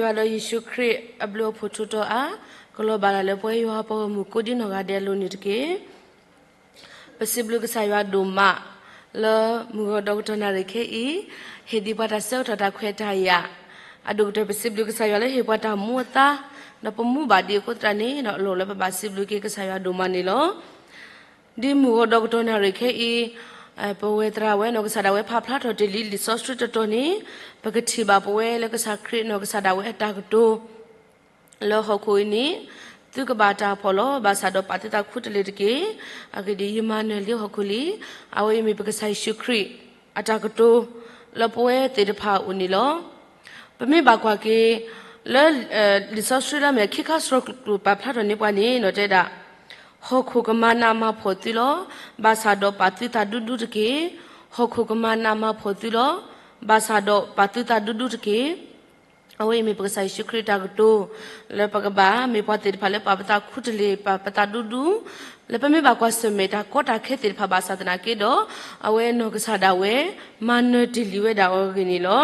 ယွၤဒီးယ့ၣ်ၡူးခရံာ်အဘျုးအဖှိၣ်ထူးတီၤအါ, ကလီၤဘၣ်ဒၣ်လၢပဝဲယွၤပှၤဂီၢ်မုၢ်ကိးဒံနီၢ်ဂၤဒဲးအလိၤန့ၣ်တက့ၢ်. ပစံးဘျုးကစၢ်ယွၤဒိၣ်မး လၢမုၢ်ဂီၤဒီကတီၢ်နၣ်ရံၣ်ခဲအံၤ, ဟ့ၣ်ဒံးပှၤတၢ်ဆၢကတီၢ်တၢ်ခွဲးတၢ်ယာ်, အဒိၣ်ကတၢၢ်ပစံးဘျုးကစၢ်ယွၤလၢဟ့ၣ်ပှၤတၢ်မူအသါ, ဒီးပမူဘၣ်ဒံးအဃိသတးန့ၣ် အလိၣ်လၢပဘၣ်စံးဘျုးက့ၤကစၢ်ယွၤဒိၣ်မးန့ၣ်လီၤ. ဒ်မုၢ်ဂီၤဒီကတီၢ်နၣ်ရံၣ်ခဲအံၤ, ပဝဲသရၣ်ဝဲနီၢ်ကစၢ်ဒၣ်ဝဲဖးဖျါထီၣ်တ့ၢ်လံလံာ်စီဆှံတတီၤန့ၣ်, ပကထံၣ်ဘၣ်ပဝဲလၢကစၢ်ခရံာ်နီၢ်ကစၢ်ဒၣ်ဝဲအတၢ်ကတိၤ လၢဟီၣ်ခိၣ်အံၤန့ၣ်, သုကဘၣ်တၢ်ဖှီၣ်လီၤ, ဘၣ်ဆၣ်ဒီးပာ်သုသးခူတလ့ၢ်တက့ၢ်. အဂ့ၢ်ဒ်အံၤ, ယမၤနၢၤလံဟီၣ်ခိၣ်လံ, အဝဲအံၤမ့ၢ်ပကစၢ်ယ့ၣ်ၡူးခရံာ်အတၢ်ကတိၤ လၢပဝဲသ့ၣ်တဖၣ်အအိၣ်န့ၣ်လီၤ. ပမ့ၢ်ဘၣ်ကွၢ်က့ၤ လၢ လံာ်စီဆှံလၢအမ့ၢ်ခံခါစှီၤကျိၤပာ်ဖျါထီၣ်န့ၢ်ပှၤန့ၣ် တဲဒၣ်, ဟီၣ်ခိၣ်ကမၤနးမၤဖှီၣ်သုလီၤ, ဘၣ်ဆၣ်ဒီးပာ်သုသးဒူဒူတက့ၢ်. ဟီၣ်ခိၣ်ကမၤနးမၤဖှီၣ်သုလီၤ, ဘၣ်ဆၣ်ဒီးပာ်သုသးဒူဒူတက့ၢ်. အဝဲအံၤမ့ၢ်ပကစၢ်ယ့ၣ်ၡူးခရံာ်အတၢ်ကတိၤ လၢပကဘၣ်မ့ၢ်ပှၤသ့ၣ်တဖၣ်လၢပာ်ပသးခူတလ့ၢ် ပာ်ပသးဒူဒူ, လၢပမ့ၢ်ဘၣ်ကွၢ်ဆၢၣ်မဲာ်တၢ်ကီတၢ်ခဲသ့ၣ်တဖၣ်ဘၣ်ဆၣ်သနာ်က့ဒီး, အဝဲနီၢ်ကစၢ်ဒၣ်ဝဲ မၤနၢၤတ့ၢ်လံဝဲဒၣ်အီၤအဂ့ၢ်န့ၣ်လီၤ.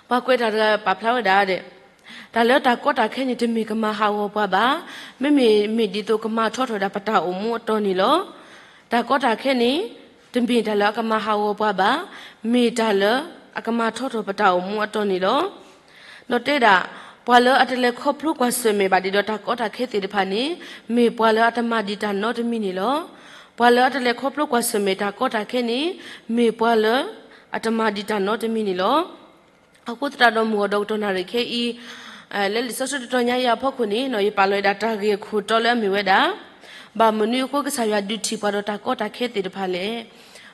ပှၤကွဲးတၢ်တဂၤပာ်ဖျါဝဲဒၣ်, တၢ်လၢတၢ်ကီတၢ်ခဲန့ၣ် တမ့ၢ်ကမၤဟးဂီၤပှၤဘၣ်. မ့မ့ၢ်မ့ၢ်ဒ်သိးကမၤထီထီၣ်ဝဲဒၣ်ပတၢ်အိၣ်မူအတီၤန့ၣ်လီၤ. တၢ်ကီတၢ်ခဲန့ၣ် တမ့ၢ်တၢ်လၢအကမၤဟးဂီၤပှၤဘၣ်, မ့ၢ်တၢ်လၢအကမၤထီထီၣ်ပတၢ်အိၣ်မူအတီၤန့ၣ်လီၤ. ဒီးတဲဒၣ်, ပှၤလၢအတလဲၤခီဖျိကွၢ်ဆၢၣ်မဲာ်ဘၣ်ဒံးဒီးတၢ်ကီတၢ်ခဲသ့ၣ်တဖၣ်န့ၣ်, မ့ၢ်ပှၤလၢအတမၤဒံးတၢ်နီတမံၤန့ၣ်လီၤ. ပှၤလၢအတလဲၤခီဖျိကွၢ်ဆၢၣ်မဲာ်တၢ်ကီတၢ်ခဲန့ၣ်, မ့ၢ်ပှၤလၢအတမၤဒံးတၢ်နီတမံၤန့ၣ်လီၤ. အဃိသတးဒီးမုၢ်ဂီၤဒီကတီၢ်နၣ်ရံၣ်ခဲအံၤ, လၢလံာ်စီဆှံတတီၤညါအံၤအဖီခိၣ်န့ၣ် ယပာ်လီၤဝဲဒၣ်တၢ်ဂ့ၢ်အခိၣ်တီလၢအမ့ၢ်ဝဲဒၣ်, ဘၣ်မနုၤအဃိကစၢ်ယွၤဒုးထံၣ်ပှၤဒီးတၢ်ကီတၢ်ခဲသ့ၣ်တဖၣ်လဲၣ်.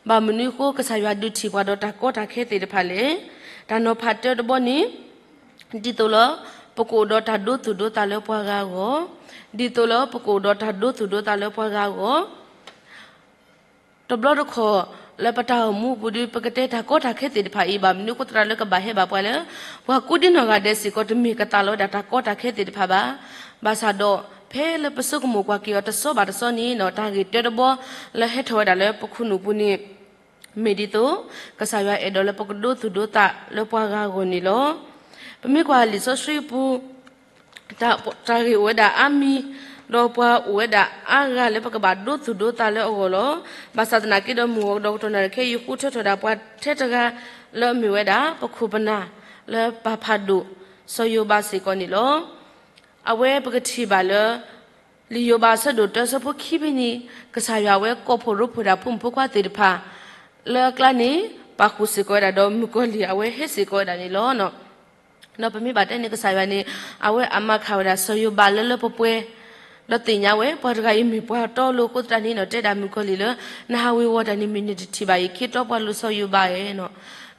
ဘၣ်မနုၤအဃိကစၢ်ယွၤဒုးထံၣ်ပှၤဒီးတၢ်ကီတၢ်ခဲသ့ၣ်တဖၣ်လဲၣ်. တၢ်နီၤဖးတၢတဘီန့ၣ်, ဒ်သိးလၢပကအိၣ်ဒီးတၢ်ဒိသူၣ်ဒိသးလၢပှၤဂၤအဂီၢ်, ဒ်သိးလၢပကအိၣ်ဒီးတၢ်ဒိသူၣ်ဒိသးလၢပှၤဂၤအဂီၢ် တဘျီတခီၣ် လၢပတၢ်အိၣ်မူအပူၤဒီး ပကတဲတၢ်ကီတၢ်ခဲသ့ၣ်တဖၣ်အံၤ ဘၣ်မနုၤအဃိသတးလၢကဘၣ်ဟဲဘၣ်ပှၤလၢ ပှၤကိးဒံနီၢ်ဂၤဒဲးစ့ၢ်ကီး တမ့ၢ်ကသးလီၤဝဲဒၣ်တၢ်ကီတၢ်ခဲသ့ၣ်တဖၣ်ဘၣ်. ဘၣ်ဆၣ်ဒီး ဖဲလၢပဆိကမိၣ်ကွၢ်က့ၤအီၤတစီဘၣ်တစီန့ၣ် တၢ်ဂ့ၢ်တၢတဘီ လၢဟဲထီၣ်ဝဲဒၣ်လၢပခိၣ်နူာ်ပူၤန့ၣ် မ့ၢ်ဒ်သိး ကစၢ်ယွၤအဲၣ်ဒိးလၢပကဒိသူၣ်ဒိသးလၢပှၤဂၤအဂီၢ်န့ၣ်လီၤ. ပမ့ၢ်ကွၢ်လံာ်စီဆှံပူၤ တၢ်ဂ့ၢ်အိၣ်ဝဲဒၣ်အါမံၤ, ဒီးပှၤအိၣ်ဝဲဒၣ်အါဂၤလၢပကဘၣ်ဒိသူၣ်ဒိသးလၢအဂီၢ်လီၤ. ဘၣ်ဆၣ်သနာ်က့ဒီး မုၢ်ဂီၤဒီကတီၢ်နၣ်ရံၣ်ခဲအံၤ ဃုထၢထီၣ်ဒၣ်ပှၤထဲတဂၤ လၢအမ့ၢ်ဝဲဒၣ် ပခိၣ်ပနၢ်လၢပၢ်ဖးဒိၣ် စီၤယိၤဘးစ့ၢ်ကီးန့ၣ်လီၤ. အဝဲပကထံၣ်ဘၣ်လၢ လံာ်ယိၤဘးအဆၢဒိၣ်တၢ အဆၢဖိခံဖဲန့ၣ် ကစၢ်ယွၤအဝဲကိးဖှိၣ်ရိဖှိၣ်ဒၣ်ဖိမုၣ်ဖိခွါသ့ၣ်တဖၣ် လၢအကျါန့ၣ် ပာ်ဃုာ်စ့ၢ်ကီးဝဲဒၣ်ဒီး မုၣ်ကီၤလံၢ်အဝဲဟဲစ့ၢ်ကီးဝဲဒၣ်န့ၣ်လီၤ. ဒီးပမ့ၢ်ဘၣ်တဲန့ၣ် ကစၢ်ယွၤန့ၣ် အဝဲအမၤခးဝဲဒၣ်စီၤယိၤဘးလၢလၢပှဲၤပှဲၤ, ဒီးသ့ၣ်ညါဝဲ ပှၤတဂၤအံၤမ့ၢ်ပှၤတီလိၤအဃိသတးန့ၣ် တဲဒၣ်မုၣ်ကီၤလံၢ်လၢ နဟးဝ့ၤဝီၤတၢ်န့ၣ် မ့ၢ်နတထံၣ်ဘၣ်အံၤ ခ့တီပှၤလိၤစီၤယိၤဘးဧၢ.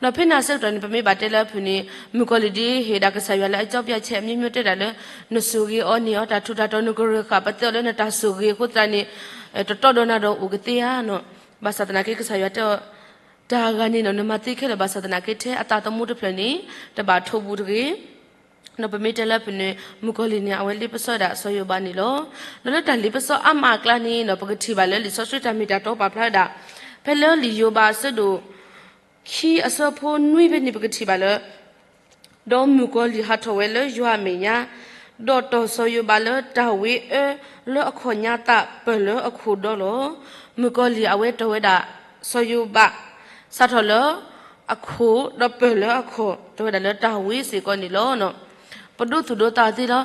ဒီးဖဲန့ၣ်အဆၢကတီၢ်န့ၣ် ပမ့ၢ်ဘၣ်တဲလၢအဖုၣ်န့ၣ် မုၣ်ကီၤလံၢ်ဒ်ဟ့ၣ်ဒၣ်ကစၢ်ယွၤလၢအကၠီပၠးဆဲးအမျိုးမျိုး တဲဒၣ်လၢ နဆိၣ်ဂ့ၤအီၤန့ၢ်အီၤတၢ်ထူးတၢ်တီၤ နကရၢၢ်ဃာ်ပသဲအီၤလၢနတၢ်ဆိၣ်ဂ့ၤအဃိသတးန့ၣ် တတီဒီးနၤဒီးအိၣ်ကသ့ဧါ. ဘၣ်ဆၣ်သနာ်က့ ကစၢ်ယွၤတဲအီၤ တၢ်ဂၤန့ၣ်နီၤ နမၤသ့ခဲလၢာ် ဘၣ်ဆၣ်သနာ်က့ ထဲအသးသမူတဖျၢၣ်န့ၣ် တဘၣ်ထိးဘူးတဂ့ၤ. ဒီးပမ့ၢ်တဲလၢအဖုၣ်န့ၣ် မုၣ်ကီၤလံၢ်န့ၣ် အဝဲလ့ပစီဝဲဒၣ်စီၤယိၤဘးန့ၣ်လီၤ. ဒီးလၢတၢ်လ့ပစီအါမးအကျါန့ၣ်နီၤ ပကထံၣ်ဘၣ်လၢလံာ်စီဆှံတၢ်မ့ၢ်တၢ်တီပာ်ဖျါဝဲဒၣ် ဖဲလၢလံာ်ယိၤဘးအဆၢဒိၣ် ခံအဆၢဖိနွံဖဲန့ၣ် ပကထံၣ်ဘၣ်လၢ ဒီးမုၣ်ကီၤလံၢ်ဟးထီၣ်ဝဲလၢယွၤအမဲာ်ညါ, ဒီးတီၢ်စီၤယိၤဘးလၢတၢ်ဝ့အၢလၢအခီၣ်ညါသးပၢၢ်လၢအခိၣ်ဒီလီၤ. မုၣ်ကီၤလံၢ်အဝဲတီၢ်ဝဲဒၣ်စီၤယိၤဘး စးထီၣ်လၢအခိၣ်ဒီးပၢၢ်လၢအခီၣ် တီၢ်ဝဲဒၣ်လၢတၢ်ဝ့စ့ၢ်ကီးန့ၣ်လီၤ. ပဒိသူၣ်ဒိသးသ့လီၤ.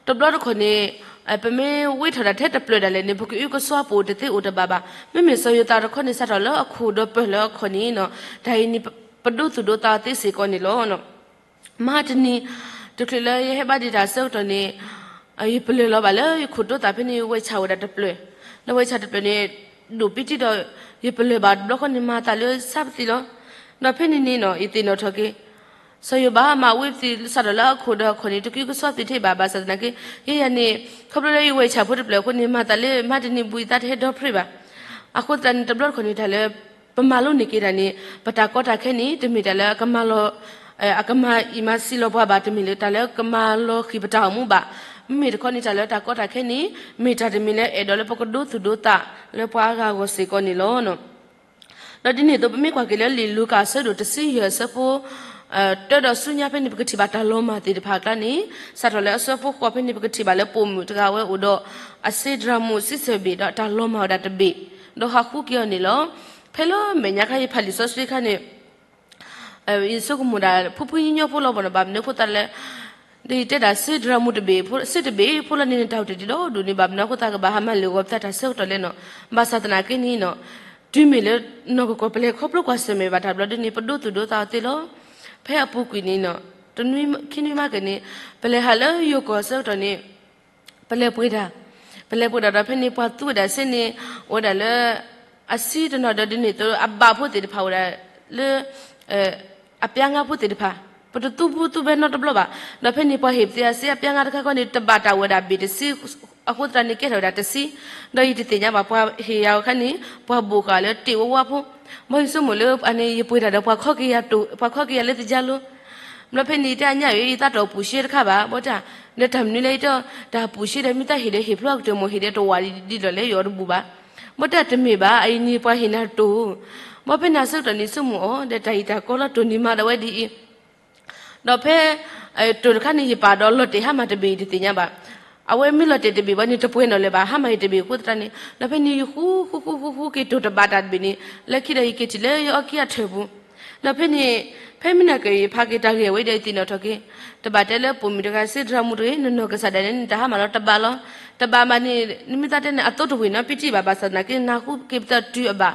တဘျီတခီၣ်န့ၣ် ပမ့ၢ်ဝ့ထီၣ်ဒၣ်ထဲတဖျၢၣ်ဒၣ်လဲာ်န့ၣ် ပကအုကစွါပအိၣ်တသ့အိၣ်တဘၣ်ဘၣ်. မ့မ့ၢ်စီၤယိၤသးတခီန့ၣ် စးထီၣ်လၢအခိၣ်ဒီးပၢၢ်လၢအခီၣ်န့ၣ်နီၤ တၢ်အံၤန့ၣ် ပဒိသူၣ်ဒိသးသ့စ့ၢ်ကီးန့ၣ်လီၤ. မဟါတနံၤ တချုးလၢယဟဲဘါဒံးတၢ်အဆၢကတီၢ်န့ၣ် ယပလၢၢ်လီၤဘၣ်လၢယခိၣ်တိသၣ်ဖဲန့ၣ် ဝဲဆၣ်ဝဲဒၣ်တဖျၢၣ်, ဒီးဝဲဆၣ်တဖျၢၣ်န့ၣ် ဒိၣ်ပံတံဒီး ယပလၢၢ်ဘၣ်တဘျီဃီန့ၣ် မၤသးလၢဆါပသံလီၤ. ဒီးဖဲန့ၣ်န့ၣ်နီၤ ယသ့ၣ်နီၣ်ထီၣ်က့ၤ စီၤယိၤဘးမၤဝ့ပသံ စးထီၣ်လၢအခိၣ်ဒီးအခီၣ်န့ၣ် တကအုကစွါသ့ထဲဘၣ် ဘၣ်ဆၣ်သနာ်က့ ယဲယၤန့ၣ် ခီဖျိလၢယဝဲဆၣ်ဖိတဖျၢၣ်အဃိန့ၣ် မၤသးလၢမဟါတနံၤဘူးယသးတဟဲဒီဖျၢၣ်ဘၣ်. အဃိသတးန့ၣ် တဘျီတခီၣ်န့ၣ် တၢ်လၢ ပမၤလိန့ၢ်က့ၤတၢ်န့ၣ် ပတၢ်ကီတၢ်ခဲန့ၣ် တမ့ၢ်တၢ်လၢအကမၤလီၤ အကမၤအံၣ်မၤစံးလီၤပှၤဘၣ်, တမ့ၢ်လၢတၢ်လၢကမၤလီၤဃံၤပတၢ်အိၣ်မူဘၣ်. မ့မ့ၢ်တခီန့ၣ် တၢ်လၢတၢ်ကီတၢ်ခဲန့ၣ် မ့ၢ်တၢ်တမံၤလၢအဲၣ်ဒိးလၢပကဒိသူၣ်ဒိသးလၢပှၤအါဂၤအဂီၢ်စ့ၢ်ကီးန့ၣ်လီၤ. ဒီးဒ်န့ၣ်အသိး ပမ့ၢ်ကွၢ်က့ၤလၢလံာ်လူၤကၣ်အဆၢဒိၣ်တဆံယဲၢ်အဆၢဖိ တၢ်ဒီးဆူညါဖဲန့ၣ် ပကထံၣ်ဘၣ်တၢ်လီၤမၢ်သ့ၣ်တဖၣ်အကျါန့ၣ်, စးထီၣ်လၢအဆၢဖိဃိးဖဲန့ၣ် ပကထံၣ်ဘၣ်လၢပိာ်မုၣ်တဂၤဝဲအိၣ်ဒီး အစ့ဒြၣ်မူးစံးဆၢၣ်ဘ့ၣ် ဒီးတၢ်လီၤမၢ်ဝဲဒၣ်တဘ့ၣ်, ဒီးဟးဃုက့ၤအီၤန့ၣ်လီၤ. ဖဲလၢမဲာ်ညါခါယဖးလံာ်စီဆှံခါန့ၣ် ယဆိကမိၣ်ဒၣ် ဖုဖုညီညီဖိလီၤဘၣ်နီၤ, ဘၣ်မနုၤအဃိသတးလဲၣ်, ဒီးယတဲဒၣ်စ့ဒြၣ်မူးတဘ့ၣ်ဖိ စ့တဘ့ၣ်ဖိလီၤန့ၣ် နတၢ်အိၣ်တ့ၢ်ဒံးဒီဒူၣ်န့ၣ် ဘၣ်မနုၤအဃိသတးကဘၣ်ဟးမၤလၢာ်ဂီၤပသးတၢ်ဆၢကတီၢ်လဲၣ်နီၤ. ဘၣ်ဆၣ်သနာ်က့န့ၣ်နီၤ, တုၤမ့ၢ်လၢ နီၢ်ကီၢ်ပလဲၤခီဖျိကွၢ်ဆၢၣ်မဲာ်ဘၣ်တၢ်ဘျီဒ်န့ၣ် ပဒိသူၣ်ဒိသးအီၤသ့လီၤ. ဖဲအပူၤကွံာ်န့ၣ်နီၤ, တနွံခံနွံမးက့ၤန့ၣ်, ပလဲၤဟးလၢယိၤကီၢ်အဆၢကတီၢ်န့ၣ် ပလဲၤပှ့ၤတၢ်, ပလဲၤပှ့ၤတၢ်ဒီးဖဲန့ၣ် ပှၤသူဝဲဒၣ်စ့န့ၣ် အိၣ်ဝဲဒၣ်လၢ အစ့တနီၤဒီးဒ်န့ၣ်သိးအဘးဖိသ့ၣ်တဖၣ်အိၣ်ဝဲဒၣ်လၢ အပျါငါဖိသ့ၣ်တဖၣ်, ပတသူဘူးသူဘဲနီတဘျီဘၣ်. ဒီးဖဲန့ၣ်ပှၤဟ့ၣ်ပသ့အစ့အပျါငါတခါခီန့ၣ် တဘၣ်တၢ်အိၣ်ဝဲဒၣ်ဘ့ၣ်တဆံ, အဃိသတးန့ၣ်ကဲထီၣ်ဝဲဒၣ်တဆံ, ဒီးယတသ့ၣ်ညါဘၣ်ပှၤဟ့ၣ်ယၤအခါန့ၣ် ပှၤဘိၣ်ဃာ်လၢတ့ၢ်ဝဲဝါဖိ, မ်ယဆိကမိၣ်လၢအန့ၣ် ယပှ့ၤတၢ်ဒီးပှၤခီက့ၤယၤတိၢ် ပှၤခီက့ၤယၤလၢသယါလိၤ ဘျီဖဲန့ၣ်တဲအညၣ်အံၤ ယသးတအိၣ်ပူၤရှဲတခါဘၣ်, ဘၣ်ဆၣ် ဒီးတၢ်မနုၤလဲၣ် ယတဲ တၢ်ပူၤရှဲဒီးမ့ၢ်သးဟ့ၣ်ဒီးဟ့ၣ်ဖျိအကတၢၢ် မိၢ်ဟ့ၣ်ဒီးတဝာ်ဒ်လီၤလဲၣ် ယအီၤတဘူၣ်ဘၣ်. ဘၣ်ဆၣ်တမ့ၢ်ဘၣ် အအံၤန့ၣ်ပှၤဟ့ၣ်နၤတိၢ်, ဘၣ်ဖဲန့ၣ်အဆၢကတီၢ်န့ၣ်ဆိကမိၣ်အီၤ ဒီးတၢ်အံၤတၢ်ကီလီၤတိၢ်န့ၣ်မၤဒီးဝဲဒ်အံၤ ဒီးဖဲ တိၢ်တခါန့ၣ် ယပာ်ဒီးလီၤတဲာ်ဟါမၢ်တဘ့ၣ်အံၤတသ့ၣ်ညါဘၣ်. အဝဲမ့ၢ်လီၤတဲာ်တဘ့ၣ်ဘၣ်န့ၣ် တပှဲၤနီၣ်လၢၤဘၣ် ဟါမၢ်ယတဘ့ၣ်အဃိသတးန့ၣ် ဒီးဖဲန့ၣ်ယဃုဃုဃုဃုဃုက့ၤတိၢ်တဘၣ်တၢ်တဘ့ၣ်န့ၣ် လၢခံဒီးယက့ၤထံၣ်လၢယအီကံအထၢၣ်ပူၤ, ဒီးဖဲန့ၣ် ဖဲမုၢ်နၤက့ၤယဖးက့ၤတၢ်ဂ့ၢ်ဝဲဒီးယသ့ၣ်နီၣ်ထီၣ်က့ၤ, တဘၣ်တဲလၢပိာ်မုၣ်တဂၤစ့ဒြၣ်မူးတဂ့ၤ နနီၢ်ကစၢ်ဒၣ်နဲန့ၣ် တၢ်ဟါမၢ်လီၤတဘၣ်လီၤ. တဘၣ်ဘၣ်န့ၣ် နမ့ၢ်သးတဲန့ၣ် အသိတဝ့ၢ်နီၤ ပံတံၢ်ဘၣ် ဘၣ်ဆၣ်သနာ်က့ နၢ်ဟူက့ၤပသးတုၤအဘၣ်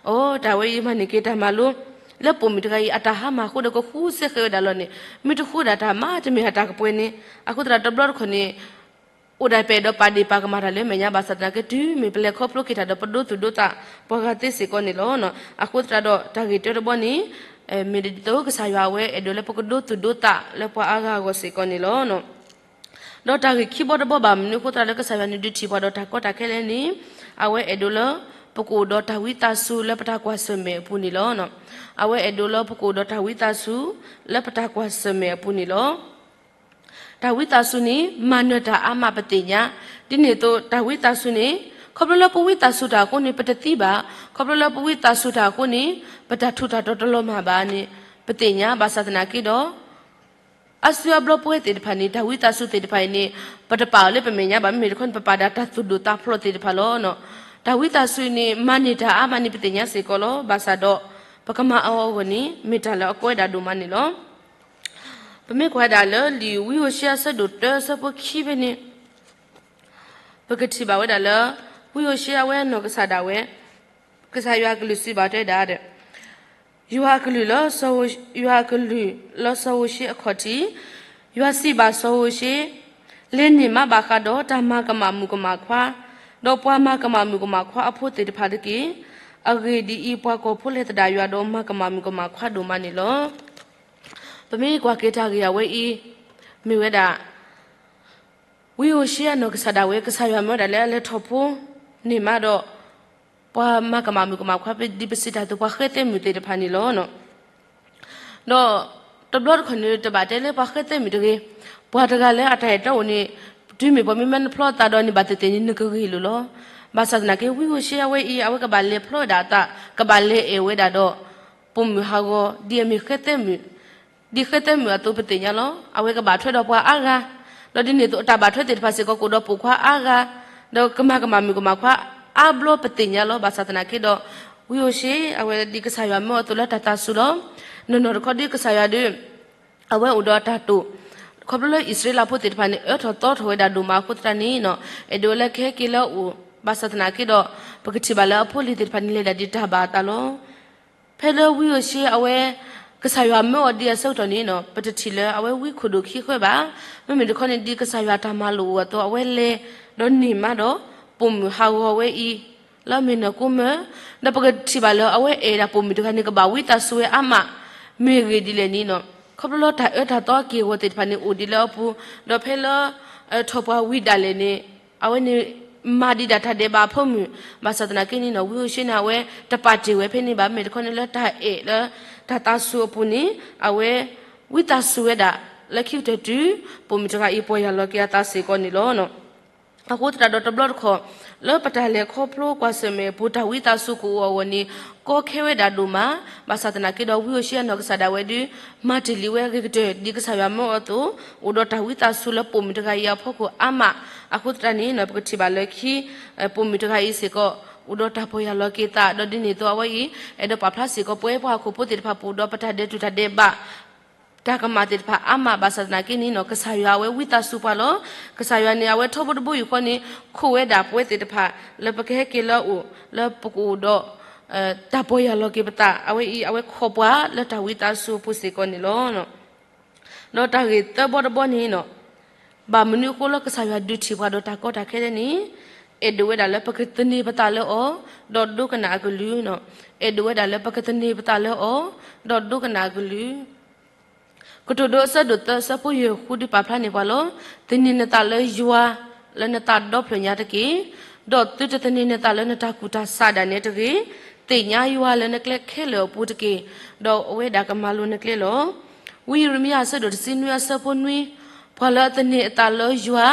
အိ တၢ်ဝဲအံၤမၤန့ၢ်က့ၤတၢ်မၤလိ လၢပိာ်မုၣ်တဂၤအံၤ အတၢ်ဟါမၢ်အဃိဒီးကဃုစ့ဃဲၤဝဲဒၣ်လီၤန့ၣ် မ့ၢ်တဃုဒၣ်တၢ်မၤတမ့ၢ်အတၢ်ကပှဲၤန့ၣ် အဃိသတးတဘျီတခီၣ်န့ၣ် အိၣ်ဒၣ်ပအဲၣ်ဒိးပာ်ဒ့ၣ်ပာ်ကမၣ်တၢ်လၢမဲာ်ညါ ဘၣ်ဆၣ်သနာ်က့ တုၤမ့ၢ်ပလဲၤခီဖျိက့ၤတၢ်ဒီးပဒိသူၣ်ဒိသး ပှၤဂၤသ့စ့ၢ်ကီးန့ၣ်လီၤ. အဃိသတးဒီးတၢ်ဂ့ၢ်တၢတဘီန့ၣ် မ့ၢ်ဒ်သိးကစၢ်ယွၤအဝဲအဲၣ်ဒိးလၢပကဒိသူၣ်ဒိသးလၢပှၤအါဂၤအဂီၢ်စ့ၢ်ကီးန့ၣ်လီၤ. ဒီးတၢ်ဂ့ၢ်ခံဘီတဘီဘၣ်မနုၤအဃိသတးလၢကစၢ်ယွၤန့ၣ်ဒုးထံၣ်ပှၤဒီးတၢ်ကီတၢ်ခဲလဲၣ်န့ၣ် အဝဲအဲၣ်ဒိးလၢ ပကအိၣ်ဒီးတၢ်ဝံသးစူၤလၢပတၢ်ကွၢ်ဆၢၣ်မဲာ်အပူၤန့ၣ်လီၤ. အဝဲအဲၣ်ဒိးလၢပကအိၣ်ဒီးတၢ်ဝံသးစူၤလၢပတၢ်ကွၢ်ဆၢၣ်မဲာ်အပူၤန့ၣ်လီၤ. တၢ်ဝံသးစူၤန့ၣ် မၤနၢၤတၢ်အါမးပသ့ၣ်ညါ, ဒ်န့ၣ်အသိးတၢ်ဝံသးစူၤန့ၣ် ခီဖျိလၢပဝံသးစူၤတၢ်အဃိန့ၣ် ပတသံဘၣ်, ခီဖျိလၢပဝံသးစူၤတၢ်အဃိန့ၣ် ပတၢ်ထူးတၢ်တီၤတလီၤမၢ်ဘၣ်န့ၣ် ပသ့ၣ်ညါ ဘၣ်ဆၣ်သနာ်က့ဒီး အါစုအါဘျီပဝဲသ့ၣ်တဖၣ်န့ၣ် တၢ်ဝံသးစူၤသ့ၣ်တဖၣ်အံၤန့ၣ် ပတပာ်အီၤလၢပမဲာ်ညါဘၣ် မ့မ့ၢ်တခီန့ၣ် ပပာ်ဒၣ်တၢ်သူၣ်ဒိၣ်သးဖျိးသ့ၣ်တဖၣ်လီၤ. တၢ်ဝံသးစူၤအံၤန့ၣ် မၤန့ၢ်တၢ်အါမးန့ၣ်ပသ့ၣ်ညါစ့ၢ်ကီးလီၤ. ဘၣ်ဆၣ်ဒီး ပကမၤအီၤအဂီၢ်န့ၣ် မ့ၢ်တၢ်လၢအကီဝဲဒၣ်ဒိၣ်မးန့ၣ်လီၤ. ပမ့ၢ်ကွၢ်ဒၣ်လၢလံာ်ဝံဧိၤၡ့ယၤအဆၢဒိၣ်တၢအဆၢဖိခံဖဲန့ၣ် ပကထံၣ်ဘၣ်ဝဲဒၣ်လၢ ဝံဧိၤၡ့ယၤအဝဲအနီၢ်ကစၢ်ဒၣ်ဝဲ ကစၢ်ယွၤအကလုၢ်စံးဘၣ်တဲဝဲဒၣ်ဒီး ယွၤအကလုၢ်လၢစီၤဧိၤ ယွၤအကလုၢ်လၢစီၤဧိၤၡ့အခီၣ်ထံး, ယွၤစံးဘၣ်စီၤဧိၤၡ့, လဲၤန့ၢ်မးဘၣ်ဃးဒီးတၢ်မၤကမၣ်မုၣ်ကမၣ်ခွါ, ဒီးပှၤမၤကမၣ်မုၣ်ကမၣ်ခွါအဖိသ့ၣ်တဖၣ်တက့ၢ်. အဂ့ၢ်ဒ်အံၤ, ပှၤကီၢ်ဖိလဲၤသဒၣ်ယွၤဒီးမၤကမၣ်မုၣ်ကမၣ်ခွါဒိၣ်မးန့ၣ်လီၤ. ပမ့ၢ်ကွၢ်က့ၤတၢ်ဂ့ၢ်အဝဲအံၤ မ့ၢ်ဝဲဒၣ် ဝံဧိၤၡ့ယၤအနီၢ်ကစၢ်ဒၣ်ဝဲ ကစၢ်ယွၤမၢဝဲဒၣ်လၢအလဲၤထီၣ်ဖိန့ၢ်မးဒီး ပှၤမၤကမၣ်မုၣ်ကမၣ်ခွါ ဒ်ပစံးတၢ်အသိး ပှၤဃဲသဲမုၣ်သ့ၣ်တဖၣ်န့ၣ်လီၤ. ဒီးတဘျီတခီၣ်န့ၣ် တဘၣ်တဲလၢပှၤဃဲသဲမုၣ်တဂ့ၤ, ပှၤတဂၤလၢအတၢ်အဲၣ်တီအိၣ်န့ၣ် တုၤမ့ၢ်ပှၤမ့ၢ်မၤနဖျီသးဒီးန့ၣ် ဘၣ်သ့ၣ်သ့ၣ်န့ၣ် နကဂ့ၤလိာ်လီၤ. ဘၣ်ဆၣ်သနာ်က့ ဝံဧိၤၡ့ယၤအဝဲအံၤ အဝဲကဘၣ်လဲၤဖျီဝဲဒၣ်အသး ကဘၣ်လဲၤအဲၣ်ဝဲဒၣ်ဒီး ပိာ်မုၣ်ဟးဂီၤ ဒ်အမ့ၢ်ဃဲသဲမုၣ် ဒ်ဃဲသဲမုၣ်အသိးပသ့ၣ်ညါလီၤ. အဝဲကဘၣ်ထွဲဒီးပှၤအါဂၤ, ဒီးဒ်န့ၣ်အသိး အတၢ်ဘၣ်ထွဲသ့ၣ်တဖၣ်စ့ၢ်ကီး ကအိၣ်ဒီးပိာ်ခွါအါဂၤ, ဒီးကမၤကမၣ်မုၣ်ကမၣ်ခွါအါဘျီပသ့ၣ်ညါလီၤ. ဘၣ်ဆၣ်သနာ်က့ဒီး ဝံဧိၤၡ့ အဝဲဒ်ကစၢ်ယွၤမၢအီၤအသိးလၢတၢ်သးစူၤလီၤ. နီၢ်နီၢ်တခီဒ်ကစၢ်ယွၤဒီး အဝဲအိၣ်ဒီးတၢ်တိာ်, ခီဖျိလၢအံၣ်စရ့လးဖိသ့ၣ်တဖၣ်န့ၣ် အၢထီၣ်သီထီၣ်ဝဲဒၣ်ဒိၣ်မးအဃိသတးန့ၣ် အဲၣ်ဒိးလၢကဟဲက့ၤလၢအအိၣ်, ဘၣ်ဆၣ်သနာ်က့ဒီး ပကထံၣ်ဘၣ်လၢအဖိအလံၤသ့ၣ်တဖၣ်န့ၣ် လဲၤဒၣ်ဒ်တၢ်ဘၣ်အသးလီၤ. ဖဲလၢဝံဧိၤၡ့အဝဲ ကစၢ်ယွၤမၢအီၤဒ်အဆၢကတီၢ်န့ၣ် ပတထံၣ်လၢအဝဲဝံခိၣ်ဒိၣ်ခံဃၢဘၣ်. မ့မ့ၢ်တခီန့ၣ် ဒ်ကစၢ်ယွၤတၢ်မၤလိာ်အီၤအသိး အဝဲလဲၤဒီးန့ၢ်မးဒီး ပိာ်မုၣ်ဟးဂီၤဝဲအံၤ လၢအမ့ၢ်နီၢ်ကိမၢ, ဒီးပကထံၣ်ဘၣ်လၢအဝဲအဲၣ်ဒၣ်ပိာ်မုၣ်တဂၤန့ၣ် ကဘၣ်ဝံသးစူၤဝဲအါမး, မ့ၢ်ဂ့ၢ်ဒ်လဲၣ်န့ၣ် ခီဖျိလၢတၢ်အၢတၢ်သီအက့ၢ်အဂီၤသ့ၣ်တဖၣ်န့ၣ် အိၣ်ဒံးလၢအပူၤ, ဒီးဖဲလၢ ထီၣ်ပှၤဝံၤဒၣ်လဲာ်န့ၣ် အဝဲန့ၣ် မၤဒံးဒၣ်တၢ်ဒဲးဘးအဖိမုၣ်, ဘၣ်ဆၣ်သနာ်က့န့ၣ် ဝံဧိၤၡ့န့ၣ် အဝဲတပာ်တ့ၢ်ဝဲဖဲန့ၣ်ဘၣ်, မ့ၢ်တခီန့ၣ်လၢတၢ်အဲၣ်လၢ တၢ်သးစူၤအပူၤန့ၣ် အဝဲ ဝံသးစူၤဝဲဒၣ် လၢခံကတၢၢ်တုၤ ပိာ်မုၣ်တဂၤအံၤ ပီၢ်ယၢ်လီၤက့ၤအသးစ့ၢ်ကီးန့ၣ်လီၤ. အဃိသတးဒီးတဘျီတခီၣ် လၢပတၢ်လဲၤခီဖျိကွၢ်ဆၢၣ်မဲာ်အပူၤ တၢ်ဝံသးစူၤကအိၣ်အဂီၢ်န့ၣ် ကီခဲဝဲဒၣ်ဒိၣ်မး, ဘၣ်ဆၣ်သနာ်က့ဒီး ဝံဧိၤၡံယၤနီၢ်ကစၢ်ဒၣ်ဝဲဒုး မၤတ့ၢ်လံဝဲအဂ့ၤကတၢၢ် ဒ်ကစၢ်ယွၤမၢအီၤအသိး, အိၣ်ဒီးတၢ်ဝံသးစူၤလၢပိာ်မုၣ်တဂၤအံၤအဖီခိၣ်အါမး, အဃိသတးန့ၣ် ပကထံၣ်ဘၣ်လၢခံ ပိာ်မုၣ်တဂၤအံၤစ့ၢ်ကီး အိၣ်ဒီးတၢ်ပီၢ်ယၢ်လီၤက့ၤသး ဒီးဒ်န့ၣ်အသိးအဝဲအံၤ အဲၣ်ဒိးပာ်ဖျါစ့ၢ်ကီး ပဝဲပှၤဟီၣ်ခိၣ်ဖိသ့ၣ်တဖၣ်ပအိၣ်ဒီးပတၢ်ဒဲးတူၢ်တၢ်ဒဲးဘး တၢ်ကမၣ်သ့ၣ်တဖၣ်အါမး ဘၣ်ဆၣ်သနာ်က့န့ၣ် ကစၢ်ယွၤအဝဲဝံသးစူၤပှၤလီၤ. ကစၢ်ယွၤန့ၣ် အဝဲထီဘိတဘိယူၢ်ဃီန့ၣ် ခိးဝဲဒၣ်ပဝဲသ့ၣ်တဖၣ် လၢပကဟဲက့ၤလၢအအိၣ် လၢပကအိၣ်ဒီး တၢ်ပီၢ်ယၢ်လီၤက့ၤပသး အဝဲအံၤ အဝဲခိးပှၤလၢတၢ်ဝံသးစူၤအပူၤစ့ၢ်ကီးန့ၣ်လီၤ. ဒီးတၢ်ဂ့ၢ်သၢဘီတဘီန့ၣ် ဘၣ်မနုၤအဃိလၢကစၢ်ယွၤဒုးထံၣ်ပှၤဒီးတၢ်ကီတၢ်ခဲဒဲန့ၣ် အဲၣ်ဒိးဝဲဒၣ်လၢပကသန့ၤပသးလၢအီၤ ဒီးဒိကနၣ်အကလုၢ်, အဲၣ်ဒိးဝဲဒၣ်လၢပကသန့ၤပသးလၢအီၤ ဒီးဒိကနၣ်အကလုၢ် ကတိၤဒိအဆၢဒိၣ်သၢ အဆၢဖိယဲၢ်ဃုဒုးပာ်ဖျါန့ၢ်ပှၤလီၤ. သန့ၤနသးလၢယွၤ လၢနသးဒီဖျၢၣ်ညါတက့ၢ်. ဒီးသုတသန့ၤနသးလၢနတၢ်ကူၣ်တၢ်ဆးဒၣ်နဲတဂ့ၤ. သ့ၣ်ညါယွၤလၢနကျဲခဲလၢာ်အပူၤတက့ၢ်. ဒီးအဝဲဒၣ်ကမၤလိၤနကျဲလီၤ. ဝံယံးရမံယၤ အဆၢဒိၣ်တဆံနွံ အဆၢဖိနွံ, ပှၤလၢအသန့ၤအသးလၢယွၤ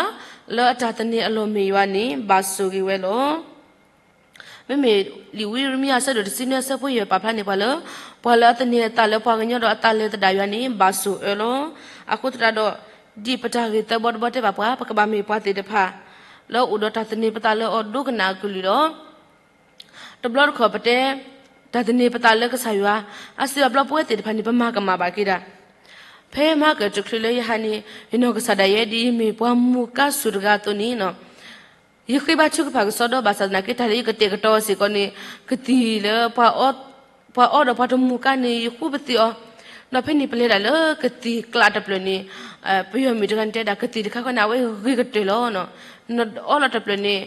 လၢအတၢ်သန့ၤအလီၢ်မ့ၢ်ယွၤန့ၣ် ဘၣ်ဆိၣ်ဂ့ၤဝဲလီၤ. မ့မ့ၢ်လံာ်ဝံယံးရမံယၤ အဆၢဒိၣ်တဆံနွံ အဆၢဖိယဲၢ် ပာ်ဖျါန့ၢ်ပှၤလၢ ပှၤလၢအသန့ၤအသးလၢပှၤကညီဒီးအတၢ်လဲၤသဒၣ်ယွၤန့ၣ် ဘၣ်ဆိၣ်အၢလီၤ. အဃိသတးဒီး ဒ်ပတၢ်ဂ့ၢ်သၢဘီတဘီတဲဘၣ်ပှၤ ပကဘၣ်မ့ၢ်ပှၤသ့ၣ်တဖၣ် လၢအိၣ်ဒီးတၢ်သန့ၤပသးလၢအီၤ ဒိကနၣ်အကလုၢ်ဒီး တဘျီတခီၣ်ပတဲ တၢ်သန့ၤပသးလၢကစၢ်ယွၤ အါစုအါဘျီပဝဲသ့ၣ်တဖၣ်န့ၣ် ပမၤကမၣ်ဘၣ်က့ၤဒၣ် ဖဲမဟါကတချုးလၢယဟးန့ၣ် ယနီၢ်ကစၢ်ဒၣ်ယဲ ဒ်ယမ့ၢ်ပှၤမူကါစူၣ်တဂၤအသိးန့ၣ် ယဃ့ဘါထုကဖၣ်ကစီဒီ ဘၣ်ဆၣ်သနာ်က့ တၢ်လၢယကတဲာ်ကတီၤစ့ၢ်ကီးန့ၣ် ကသံၣ်လၢ ပှၤအီဒီးပှၤတမူကါန့ၣ် ယဃူပသံးအီၤ, ဒီးဖဲန့ၣ်ပလဲၤဒၣ်လၢကသံၣ်ကျးတဖျၢၣ်န့ၣ် ပယီၤမုၣ်တဂၤန့ၣ်တဲဒၣ် ကသံၣ်တခါဃီန့ၣ် အဝဲဂ့ၤကတၢၢ်လီၤ. နအီလီၤတဖျၢၣ်န့ၣ်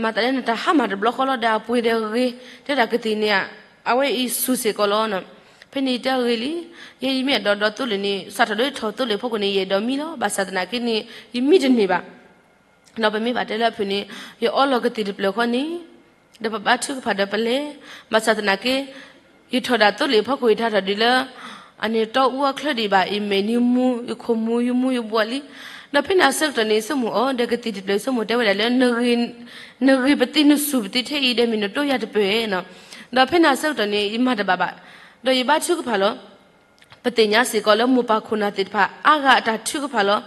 မၤသးလၢနတၢ်ဟါမၢ်တဘျီဃီလီၤဒီး အပှ့ၤဒီးဂ့ၤ, တဲဒၣ်ကသံၣ်န့ၣ် အဝဲအံၤစူၤစ့ၢ်ကီးလီၤ. ဖဲန့ၣ်ယတဲဂ့ၤလံ, ယဲယမ့ၢ်အဲၣ်ဒိးဒိးသိလ့ၣ်န့ၣ် စးထီၣ်လၢယထီၣ်သိလ့ၣ်ဖီခိၣ်န့ၣ် ယအဲၣ်ဒိးမံလီၤ. ဘၣ်ဆၣ်သနာ်က့န့ၣ် ယမံတန့ၢ်ဘၣ်. ဒီးပမ့ၢ်ဘၣ်တဲလၢအဖုၣ်န့ၣ် ယအီလီၤကသံၣ်တဖျၢၣ်ဃီန့ၣ် ဒီးပဘါထုကဖၣ်ဒီးပလဲၤ, ဘၣ်ဆၣ်သနာ်က့ ယထီၣ်ဒၣ်သိလ့ၣ်ဖီခိၣ် ယထးထီၣ်ဒ်လၢ အန့ၣ်တီအူအချၢဒံးဘၣ်, ယမဲာ်န့ၣ်မူ, ယခိၣ်မူ, ယမူယဘှီလံ. ဒီးဖဲန့ၣ်အဆၢကတီၢ်န့ၣ် ယဆိကမိၣ်အီၤ ဒီးကသံၣ်တဖျၢၣ် ယဆိကမိၣ်တဲဝဲဒၣ်လၢ နဂ့ၤပသံးနစူၤပသံးထဲအံၤဒီး မ့ၢ်နတိၢ်ယၤတပၢၢ်ဧါ. ဒီးဖဲန့ၣ်အဆၢကတီၢ်န့ၣ် ယမၤတဘၣ်ဘၣ်. ဒီးယဘါထုကဖၣ်လီၤ. ပသ့ၣ်ညါစ့ၢ်ကီးလၢမိၢ်ပၢ်ခိၣ်နၢ်သ့ၣ်တဖၣ် အါဂၤအတၢ်ထုကဖၣ်လီၤ.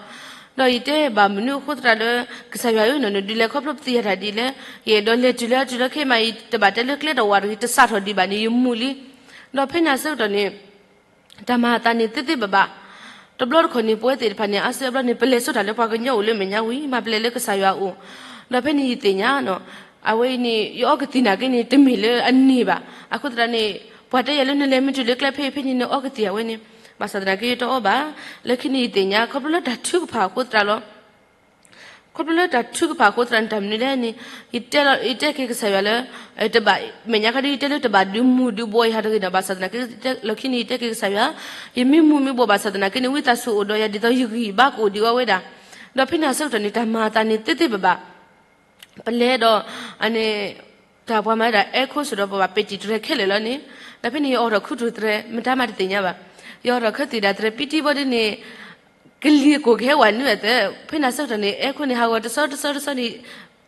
ဒီးယတဲဘၣ်မနုၤအဃိသတးဒီး ကစၢ်ယွၤဧၢ, နဒုးလဲၤခီဖျိပသံယၤတၢ်ဒ်လဲၣ်. ယအဲၣ်ဒိးလဲၤတုၤလၢအတုၤလၢခဲမး ယတဘၣ်တဲလၢကျဲတဝးတဂ့ၤ တစးထီၣ်ဒံးဘၣ်န့ၣ် ယမူလံ. ဒီးဖဲန့ၣ်အဆၢကတီၢ်န့ၣ် တၢ်မၤအသးန့ၣ်သ့သ့ဘၣ်ဘၣ်. တဘျီတခီၣ်န့ၣ် ပဝဲသ့ၣ်တဖၣ်န့ၣ် အါစုအါဘျီန့ၣ် ပလဲၤဆိတၢ်လၢပှၤကညီအိၣ်လၢမဲာ်ညါဝံၤ မၤပလဲၤလၢကစၢ်ယွၤအအိၣ်. ဒီးဖဲန့ၣ်ယသ့ၣ်ညါ အဝဲအံၤန့ၣ် ယအီကသံၣ်နာ်က့န့ၣ် တမ့ၢ်လၢအန့ၢ်ဘၣ်. အဃိသတးန့ၣ် ပှၤတဲယၤလၢနလဲၤမ့ၢ်တုၤလၢကျဲဖဲအံၤဖဲန့ၣ် နအီကသံၣ်အဝဲန့ၣ် ဘၣ်ဆၣ်သနာ်က့ယတအီဘၣ်. လၢခံန့ၣ်ယသ့ၣ်ညါ ခီဖျိလၢတၢ်ထုကဖၣ်အဃိသတးလီၤ. ခီဖျိလၢတၢ်ထုကဖၣ်အဃိသတးန့ၣ် တၢ်မနုၤလဲၣ်န့ၣ် ယတဲလီၤ ယတဲက့ၤကစၢ်ယွၤလၢ တဘၣ် မဲာ်ညါခါဒ် ယတဲလၢတဘၣ်ဒုးမူဒုးဘှီယၤတဂ့ၤဒီး ဘၣ်ဆၣ်သနာ်က့ လီၢ်ခံန့ၣ် ယတဲက့ၤကစၢ်ယွၤ ယမ့ၢ်မူမ့ၢ်ဘှီဘၣ်ဆၣ်သနာ်က့န့ၣ် ဝံသးစူၤအိၣ်ဒီးယၤဒ်သိးယဂံၢ်ယဘါကအိၣ်ဒံးအီၤဝဲဒၣ်. ဒီးဖဲန့ၣ်အဆၢကတီၢ်န့ၣ် တၢ်မၤအသးန့ၣ်သ့သ့ဘၣ်ဘၣ်. ပလဲၤဒီး အန့ၣ် တၢ်ပှၤမၤဝဲဒၣ်အဲခိၣ်စ့ၢ်ဒီး ပဘၣ်ပဲာ်တံၢ်တြဲၤခဲလၢာ်လီၤန့ၣ်, ဒီးဖဲန့ၣ် ယအိးထီၣ်ခူသူၣ်တြဲၤ မတၤမးတသ့ၣ်ညါဘၣ်. ယအိးထီၣ်ခူသူၣ်ဒၣ်တြဲၤ ပံတံဘီဒ်န့ၣ် ကလံၤကိၢ်ကဟဲဝဲနုာ်အသး, ဖဲန့ၣ်အဆၢကတီၢ်န့ၣ် အဲခိၣ်န့ၣ် ဟးဂီၤတဆီတဆီတဆီန့ၣ်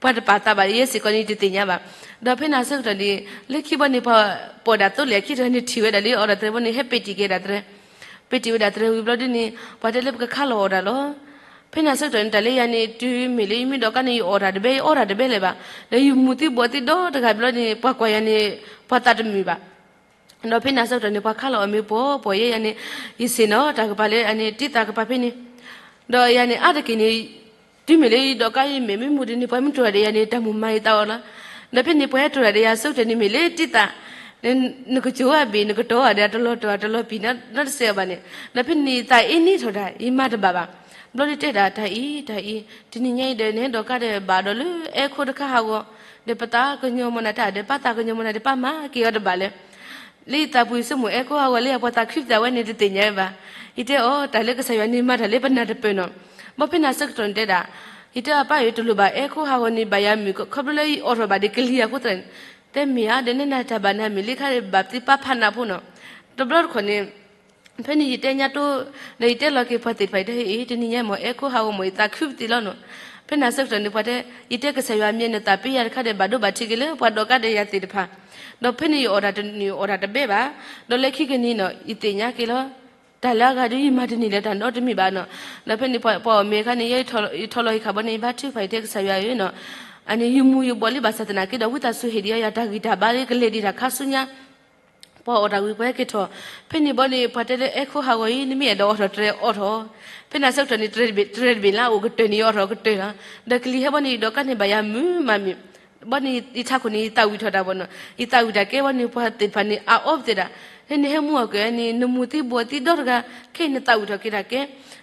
ပှၤတပာ်သးဘၣ် ယဲစ့ၢ်ကီးန့ၣ် တသ့ၣ်ညါဘၣ်. ဒီးဖဲန့ၣ်အဆၢကတီၢ်န့ၣ် လၢခံဘီန့ၣ် ပှၤပိာ်ဒၣ်သိလ့ၣ်အခံတဂၤန့ၣ် ထံၣ်ဝဲဒၣ်လၢယအိးထီၣ်တြဲၤဘီန့ၣ် ဟဲပဲာ်တံၢ်က့ၤဒၣ်တြဲၤ, ပဲာ်တံၢ်ဝဲဒၣ်တြဲၤဝံၤဘျီဒ်န့ၣ် ပှၤတဲလၢပကခးလီၤအီၣ်တၢ်လီၤ. ဖဲန့ၣ်အဆၢကတီၢ်န့ၣ် တၢ်လၢယၤန့ၣ် တုၤမ့ၢ်လၢယမ့ၢ်ဒီးကါန့ၣ် ယအိးတၢ်တဘဲ ယအိးတၢ်တဘဲလၢၤဘၣ်. ဒီးယမူသံဘှီသံဒီတဂၤဘျီန့ၣ် ပှၤကွၢ်ယၤန့ၣ် ပှၤသးတမုာ်ဘၣ်. ဒီးဖဲန့ၣ်အဆၢကတီၢ်န့ၣ် ပှၤခးလီၤအီၣ်မ့ၤပှီၤပှီၤယဲယၤန့ၣ် ယဆ့ၣ်နီၤတၢ်ကပၤလၢအန့ၣ် တံၢ်သးကပၤဖဲန့ၣ်, ဒီးယၤန့ၣ် အါတက့ၢ်န့ၣ် တုၤမ့ၢ်လၢယဒီးကါယမဲာ်မ့ၢ်မူဒ်န့ၣ် ပှၤမ့ၢ်တိၢ်တၢ်ဒီးယၤန့ၣ် တၢ်မိၣ်မၤယသးအီၤလီၤ. ဒီးဖဲန့ၣ် ပှၤဟဲတိၢ်တၢ်ဒီးယၤအဆၢကတီၢ်န့ၣ် မ့ၢ်လၢတံၢ်သး နကစိၤအဘ့ၣ် နကတီၤအဒီးတလီၤတီၤတလီၤပံာ်နီတစဲးအီၤဘၣ်န့ၣ်, ဒီးဖဲန့ၣ်ယသးအ့န့ၢ်ထီၣ်ဒၣ် ယမၤတဘၣ်ဘၣ်. ဘျီဒ်တဲဒၣ် တၢ်အံၤ တၢ်အံၤ တနံၤညါအံၤဒီး နဟဲဒီးကါဒီးဘၣ်ဒီးလၢအဲခိၣ်တခါဟးဂီၤ, ဒီးပသးကညီၤမနုၤတၢ်ဒီး ပသးကညီၤမနုၤဒီး ပမၤက့ၤအီၤတဘၣ်လၢ လၢယသးပူၤယဆိကမိၣ် အဲခိၣ်ဟးဂီၤလၢယၤ ပှၤသးခုပသးဝဲန့ၣ် တသ့ၣ်ညါဝဲဘၣ်. ယတဲအီၤ တၢ်လၢကစၢ်ယွၤန့ၣ် မၤတၢ်လၢပနၢ်တပၢၢ်နီၤ. ဘၣ်ဖဲန့ၣ်အဆၢကတီၢ်န့ၣ်တဲဒၣ်, ယတဲအပၢ်အံၤ တလိၣ်ဘၣ် အဲခိၣ်ဟးဂီၤန့ၣ် ဘၣ်ယၤမုာ် ခီဖျိလၢယအိးထီၣ်ဘၣ်ဒံးကလံၤအဃိသတးန့ၣ်, တဲမ့ၢ်ဧါ ဒီးနဲနၤတၢ်ဘၣ်နၤမ့ၢ်လၢခါဘၣ်သ့ပာ်ဖးနးဖိနီၤ. တဘျီတခီၣ်န့ၣ် ဖဲန့ၣ်ယတဲညါတိၢ် ဒီးယတဲလီၤက့ၤပှၤသ့ၣ်တဖၣ် ယတဲအံၤ တနံၤညါမ့ၢ်အဲခိၣ်ဟးဂီၤမ့ၢ် ယသးခုပသံးလီၤနီၤ. ဖဲန့ၣ်အဆၢကတီၢ်န့ၣ် ပှၤတဲ, ယတဲကစၢ်ယွၤမ့ၢ်နသးပ့ၤယၤတခါဒီး ဘၣ်ဒိဘၣ်ထံးက့ၤလၢပှၤဒီးကါဒီးယၤသ့ၣ်တဖၣ်, ဒီးဖဲန့ၣ်ယအီၣ်တၢ်တန့ၢ်အီၣ်တၢ်တဘဲဘၣ်, ဒီးလၢခံက့ၤန့ၣ်နီၤ ယသ့ၣ်ညါက့ၤလီၤ. တၢ်လၢအဂၤဒီးယမၤတန့ၢ်လၢၤတၢ်နီတမံၤဘၣ်နီၤ. ဒီးဖဲန့ၣ်ပှၤအီၣ်မ့ၤအခါန့ၣ် ယထီၣ်လီၤဟ့ၣ်ခါဘီန့ၣ် ယဘါထုကဖၣ်ယတဲကစၢ်ယွၤဧၢနီၤ, အန့ၣ်ယမူယဘှီးလံဘၣ်ဆၣ်သနာ်က့ဒီး ဝံသးစူၤဟ့ၣ်ဒံးယၤတၢ်ဂံၢ်တၢ်ဘါလၢကလဲၤဒံးတၢ်ခါဆူညါ ပှၤအီၣ်တၢ်ဝံၤပှၤဟဲက့ၤထီၣ်, ဖဲန့ၣ်ဘီန့ၣ် ပှၤတဲလၢအဲၣ်ခိၣ်ဟးဂီၤအံၤ နမ့ၢ်အဲၣ်ဒိးအီၣ်ထီၣ်တြဲၤအီထီၣ်, ဖဲန့ၣ်အဆၢကတီၢ်န့ၣ် တြဲၤတဘ့ၣ်လၢအအိၣ်ကတၢၢ်န့ၣ် ယအီထီၣ်ကတၢၢ်လီၤ. ဒီးကလံၤဟဲဘီန့ၣ် ယဒီးကါန့ၣ်ဘၣ်ယၤမုာ်မးမုာ်, ဘီန့ၣ် ယထးခိၣ်န့ၣ် ယသးဝံၣ်ထီၣ်တၢ်ဘီနီၤ, ယသးဝံၣ်တၢ်ကဲဘီန့ၣ် ပှၤသ့ၣ်တဖၣ်န့ၣ် အအီပသ့ၣ်ဒၣ်, နဟဲမူအီၣ်ကၢန့ၣ် နမူၤသံဘှီးသံဒီတဂၤ, ခဲအံၤနသးဝံၣ်ထီၣ်က့ၤတၢ်ကဲ,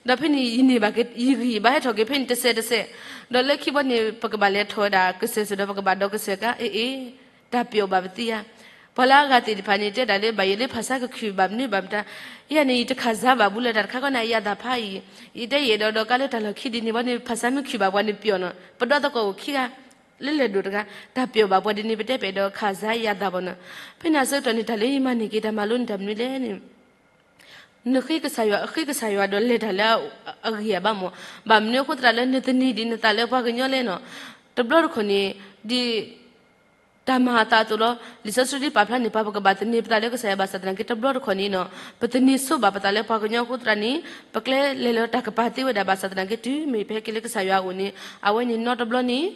ဒီးဖဲန့ၣ်ယန့ၢ်ဘၣ်က့ၤ ယဂံၢ်ယဘါဟဲထီၣ်က့ၤဖဲန့ၣ်တစဲးတစဲး, ဒီးလၢခံဘီန့ၣ် ပကဘၣ်လဲၤထီၣ်ဝဲဒၣ်ကစၢၢ်စ့ၢ်ဒီး ပကဘၣ်ဒီးကစၢၢ်ကါ အ့ၣ်အ့ၣ် တၢ်ပျီၣ်ဘၣ်ပသံယါ, ပှၤလၢအဂၤသ့ၣ်တဖၣ်န့ၣ် တဲဒၣ်လၢဘၣ်ယဲလၢဖၣ်ဆါကခုၣ်ဘၣ်မနုၤဘၣ်မတၤ, ယဲန့ၣ် ယတခးစါဘၣ်ဘူးလၢတၢ်တခါခီန့ၣ် အယၤသးဖးအံၤ, ယတဲယအဲၣ်ဒိးဒီးကါလၢတၢ်လီၢ်ခံဒ်န့ၣ်ဘီန့ၣ် ဖၣ်ဆါမ့ၢ်ခုၣ်ဘၣ်ပှၤန့ၣ်ပျီၣ်နီၤ, ပဒီသကိးအိၣ်ခံဂၤ လၢလဲၤဒိၣ်တဂၤ, တၢ်ပျီၣ်ဘၣ်ပှၤဒ်န့ၣ် ပတဲပအဲၣ်ဒိးခးစါယၤသးဘီနီၤ, ဖဲန့ၣ်အဆၢကတီၢ်န့ၣ် တၢ်လၢယမၤန့ၢ်က့ၤတၢ်မၤလိန့ၣ်တၢ်မနုၤလဲၣ်န့ၣ် နဃ့ကစၢ်ယွၤ အဃ့ကစၢ်ယွၤဒီးလဲၤတၢ်လၢအဂ့ၤအဘၣ်မး, ဘၣ်မနုၤအဃိသတးလၢနသန့ၤဒံးနသးလၢပှၤကညီလဲၣ်နီၤ, တဘျီတခီၣ်န့ၣ် ဒ် တၢ်မၤအသးအသိးလီၤ. လံာ်စီဆှံပာ်ဖျါန့ၣ် ပှၤပကဘၣ်သန့ၤပသးလၢကစၢ်ယွၤဘၣ်ဆၣ်သနာ်က့ တဘျီတခီၣ်န့ၣ်နီၤ ပသန့ၤဆိဘၣ်ပသးလၢပှၤကညီအဃိသတးန့ၣ် ပကျဲလဲၤလၢတၢ်ကပၤသ့ဝဲဒၣ်ဘၣ်ဆၣ်သနာ်က့ တုၤမ့ၢ်ပဟဲက့ၤလၢကစၢ်ယွၤအအိၣ်န့ၣ် အဝဲန့ၣ်နီတဘျီန့ၣ်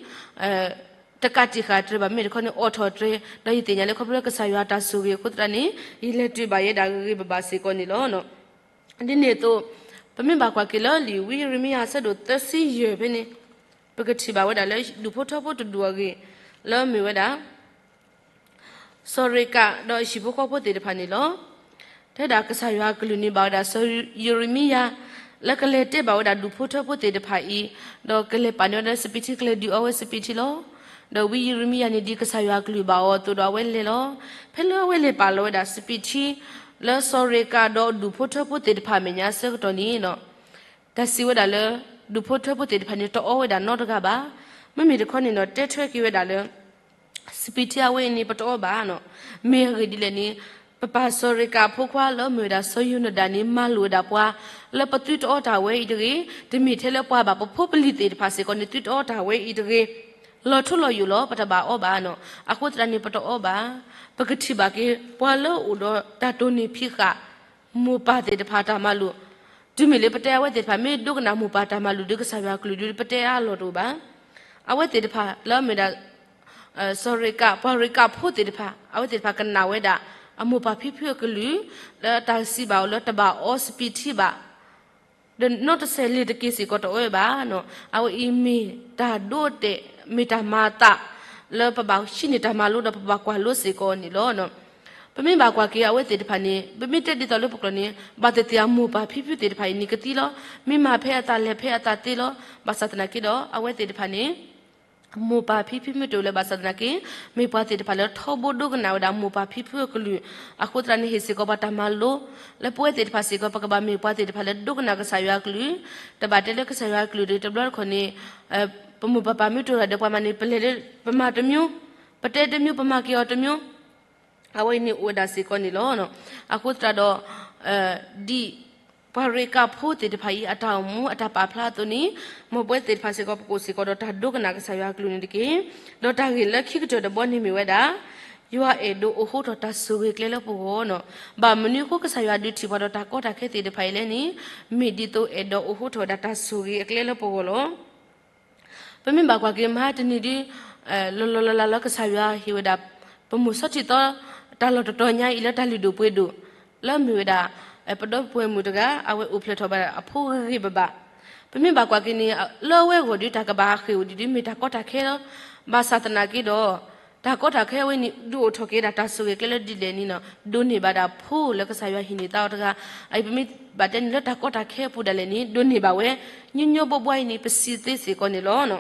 တကးတံာ်ဃာ်တြဲၤဘၣ် မ့ၢ်တခီန့ၣ် အိးထီၣ်တြဲၤ ဒီးယသ့ၣ်ညါလၢခီဖျိလၢကစၢ်ယွၤတၢ်ဆိၣ်ဂ့ၤအဃိသတးန့ၣ် ယလဲၤတုၤဘၣ်ယဲဒၣ်ဂ့ၤဂ့ၤဘၣ်ဘၣ်စ့ၢ်ကီးန့ၣ်လီၤ. ဒ်န့ၣ်အသိး ပမ့ၢ်ဘၣ်ကွၢ်က့ၤလၢလံာ်ဝံယံးရမံယၤအဆၢဒိၣ်သၢဆံယဲၢ်ဖဲန့ၣ် ပကထံၣ်ဘၣ်ဝဲဒၣ်လၢဒူၣ်ဖိထၢဖိတဒူၣ်အဂ့ၢ် လၢမ့ၢ်ဝဲဒၣ် စီၤရ့ၤကးဒီးအဟံၣ်ဖိဃီဖိသ့ၣ်တဖၣ်န့ၣ်လီၤ. တဲဒၣ်ကစၢ်ယွၤအကလုၢ်န့ၣ်ဘၣ်ဝဲဒၣ်စီၤယံးရမံယၤ လၢကလဲၤတဲဘၣ်ဝဲဒၣ်ဒူၣ်ဖိထၢဖိသ့ၣ်တဖၣ်အံၤ, ဒီးကလဲၤပာ်န့ၢ်ဝဲဒၣ်စပံးထံ ကလဲၤဒုးအီဝဲစပံးထံလီၤ. ဒီးဝံယံးရမံယၤန့ၣ်ဒ်ကစၢ်ယွၤအကလုၢ်ဘၣ်အီၤအသိးဒီးအဝဲလဲၤလီၤ. ဖဲလၢအဝဲလဲၤပာ်လီၤဝဲဒၣ်စပံးထံ လၢစီၤရ့ၤကးဒီးဒူၣ်ဖိထၢဖိသ့ၣ်တဖၣ်အမဲာ်ညါအဆၢကတီၢ်န့ၣ် တၢ်စံးဝဲဒၣ်လၢ ဒူၣ်ဖိထၢဖိသ့ၣ်တဖၣ်န့ၣ် တအီဝဲဒၣ်နီတဂၤဘၣ်. မ့မ့ၢ်တခီန့ၣ်ဒီး တဲထွဲက့ၤဝဲဒၣ်လၢ စပံးထံအဝဲအံၤန့ၣ် ပတအီဘၣ်နီၤ. မ့ၢ်အဂ့ၢ်ဒ်လဲၣ်န့ၣ် ပပၢ်စီၤရ့ၤကးအဖိခွါလၢအမ့ၢ်ဝဲဒၣ်စီၤယိၤနဒၣ်န့ၣ် မၤလိာ်ဝဲဒၣ်ပှၤ လၢပသုတအီတၢ်ဝဲအံၤတဂ့ၤ, တမ့ၢ်ထဲလၢပှၤဘၣ် ပဖိပလံၤသ့ၣ်တဖၣ်စ့ၢ်ကီးန့ၣ် သုတအီတၢ်ဝဲအံၤတဂ့ၤ. လီၤထူလီၤယိာ်လီၤ ပတဘၣ်အီဘၣ်နီၤ. အဃိသတးန့ၣ် ပတအီဘၣ်. ပကထံၣ်ဘၣ်က့ၤ ပှၤလၢအအိၣ်ဒီးတၢ်တိၢ်နီၣ်ဖံးဃာ် မိၢ်ပၢ်သ့ၣ်တဖၣ်တၢ်မၤလိာ်, တုၤမ့ၢ်လၢပတဲအဝဲသ့ၣ်တဖၣ် မ့ၢ်ဒိကနၣ်မိၢ်ပၢ်တၢ်မၤလိာ်ဒီး ကစၢ်ယွၤအကလုၢ်ဒီး ပတဲအါလီၤတအိၣ်ဘၣ်. အဝဲသ့ၣ်တဖၣ်လၢအမ့ၢ်ဒၣ် စီၤရ့ၤကး ပှၤရ့ၤကးဖိသ့ၣ်တဖၣ် အဝဲသ့ၣ်တဖၣ်ကနၣ်ဝဲဒၣ် အမိၢ်ပၢ်ဖံဖုအကလုၢ် လၢတၢ်စံးဘၣ်အီၤလၢတဘၣ်အီစပံးထံဘၣ် ဒီးနီတစဲးလ့ၤတက့ၤစ့ၢ်ကီးတအီဘၣ်နီၤ. အဝဲအံၤမ့ၢ်တၢ်ဒိတဲာ် မ့ၢ်တၢ်မၤအသး လၢပဘၣ်ဟံးန့ၢ်တၢ်မၤလိဒီးပဘၣ်ကွၢ်လိစ့ၢ်ကီးန့ၣ်လီၤ. ပမ့ၢ်ဘၣ်ကွၢ်က့ၤအဝဲသ့ၣ်တဖၣ်န့ၣ် ပမ့ၢ်တဲဒ်သိးလၢပကျိာ်န့ၣ် ဘၣ်သ့ၣ်သ့ၣ်အမိၢ်ပၢ်ဖံဖုသ့ၣ်တဖၣ်အံၤန့ၣ်ကသံလီၤ. မ့ၢ်မၤဖဲအသးလဲၤဖဲအသးသ့လီၤ. ဘၣ်ဆၣ်သနာ်က့ဒီး အဝဲသ့ၣ်တဖၣ်န့ၣ် မိၢ်ပၢ်ဖံဖုမ့ၢ်တအိၣ်လၢၤဘၣ်ဆၣ်သနာ်က့ မ့ၢ်ပှၤသ့ၣ်တဖၣ်လၢထီဘိဒိကနၣ်ဝဲဒၣ်မိၢ်ပၢ်ဖံဖုအကလုၢ် အဃိသတးန့ၣ် ဟ့ၣ်စ့ၢ်ကီးပှၤတၢ်မၤလိ လၢပဝဲသ့ၣ်တဖၣ်စ့ၢ်ကီး ပကဘၣ်မ့ၢ်ပှၤသ့ၣ်တဖၣ်လၢဒိကနၣ်ကစၢ်ယွၤအကလုၢ်, တဘၣ်တဲလၢကစၢ်ယွၤအကလုၢ်ဒီး တဘျီတခီၣ်န့ၣ် ပမိၢ်ပၢ်ပၢ်မ့ၢ်တအိၣ်ဒီးပှၤမၤန့ၣ် ပလဲၤလၢ ပမၤတမျိုး, ပတဲတမျိုး ပမၤက့ၤအီၤတမျိုး အဝဲအံၤန့ၣ်အိၣ်ဝဲဒၣ်စ့ၢ်ကီးန့ၣ်လီၤ. အဃိသတးဒီး ဒ်ပှၤရ့ၤကးဖိသ့ၣ်တဖၣ်အံၤ အတၢ်အိၣ်မူအတၢ်ပာ်ဖျါအသိးန့ၣ် မ်ပဝဲသ့ၣ်တဖၣ်စ့ၢ်ကီး ပကအိၣ်စ့ၢ်ကီးဒီးတၢ်ဒိကနၣ်ကစၢ်ယွၤအကလုၢ်န့ၣ်တက့ၢ်. ဒီးတၢ်ဂ့ၢ်လၢခံကတၢၢ်တဘီန့ၣ်မ့ၢ်ဝဲဒၣ် ယွၤအဲၣ်ဒိးအိးဟိထီၣ်တၢ်ဆိၣ်ဂ့ၤအကျဲလၢပဂီၢ်နီၤ. ဘၣ်မနုၤအဃိကစၢ်ယွၤဒုးထံၣ်ပှၤဒီးတၢ်ကီတၢ်ခဲသ့ၣ်တဖၣ်အံၤလဲၣ်န့ၣ် မ့ၢ်ဒ်သိးအဲၣ်ဒိးအိးဟိထီၣ်ဝဲဒၣ်တၢ်ဆိၣ်ဂ့ၤအကျဲလၢပဂီၢ်လီၤ. ပမ့ၢ်ဘၣ်ကွၢ်က့ၤမဟါတနံၤဒ် လီၤလီၤလးလးလၢကစၢ်ယွၤဟ့ၣ်ဝဲဒၣ် ပမိၢ်စီထံသီ တၢ်လီၢ်တတီၤညါအံၤလၢတၢ်လုၢ်ဒိၣ်ပှ့ၤဒိၣ် လၢအမ့ၢ်ဝဲဒၣ် ပဒီပုၢ်ဝဲၢ်မုၣ်တဂၤ အဝဲအိၣ်ဖျဲၣ်ထီၣ်ဘၣ်အဖိဂ့ၤဂ့ၤဘၣ်ဘၣ်. ပမ့ၢ်ဘၣ်ကွၢ်က့ၤန့ၣ် လၢအဝဲအဂီၢ်ဒ်တၢ်ကဘၣ်ဟးဃ့ၢ်အိၣ်ဒံးဒ်မ့ၢ်တၢ်ကီတၢ်ခဲလီၤ. ဘၣ်ဆၣ်သနာ်က့ဒီး တၢ်ကီတၢ်ခဲအဝဲန့ၣ် ဒုးအိၣ်ထီၣ်က့ၤဒၣ်တၢ်ဆိၣ်ဂ့ၤကျဲလၢဒ်လဲၣ်န့ၣ် ဒိးန့ၢ်ဘၣ်ဒၣ်ဖိလၢကစၢ်ယွၤဟ့ၣ်န့ၢ်သးအီၤတဂၤ အအံၤပမ့ၢ်ဘၣ်တဲန့ၣ်လၢတၢ်ကီတၢ်ခဲအပူၤဒၣ်လဲာ်န့ၣ် ဒိးန့ၢ်ဘၣ်ဝဲ ညီညီဘှီဘှီအံၤန့ၣ် ပစံးသ့စ့ၢ်ကီးန့ၣ်လီၤ.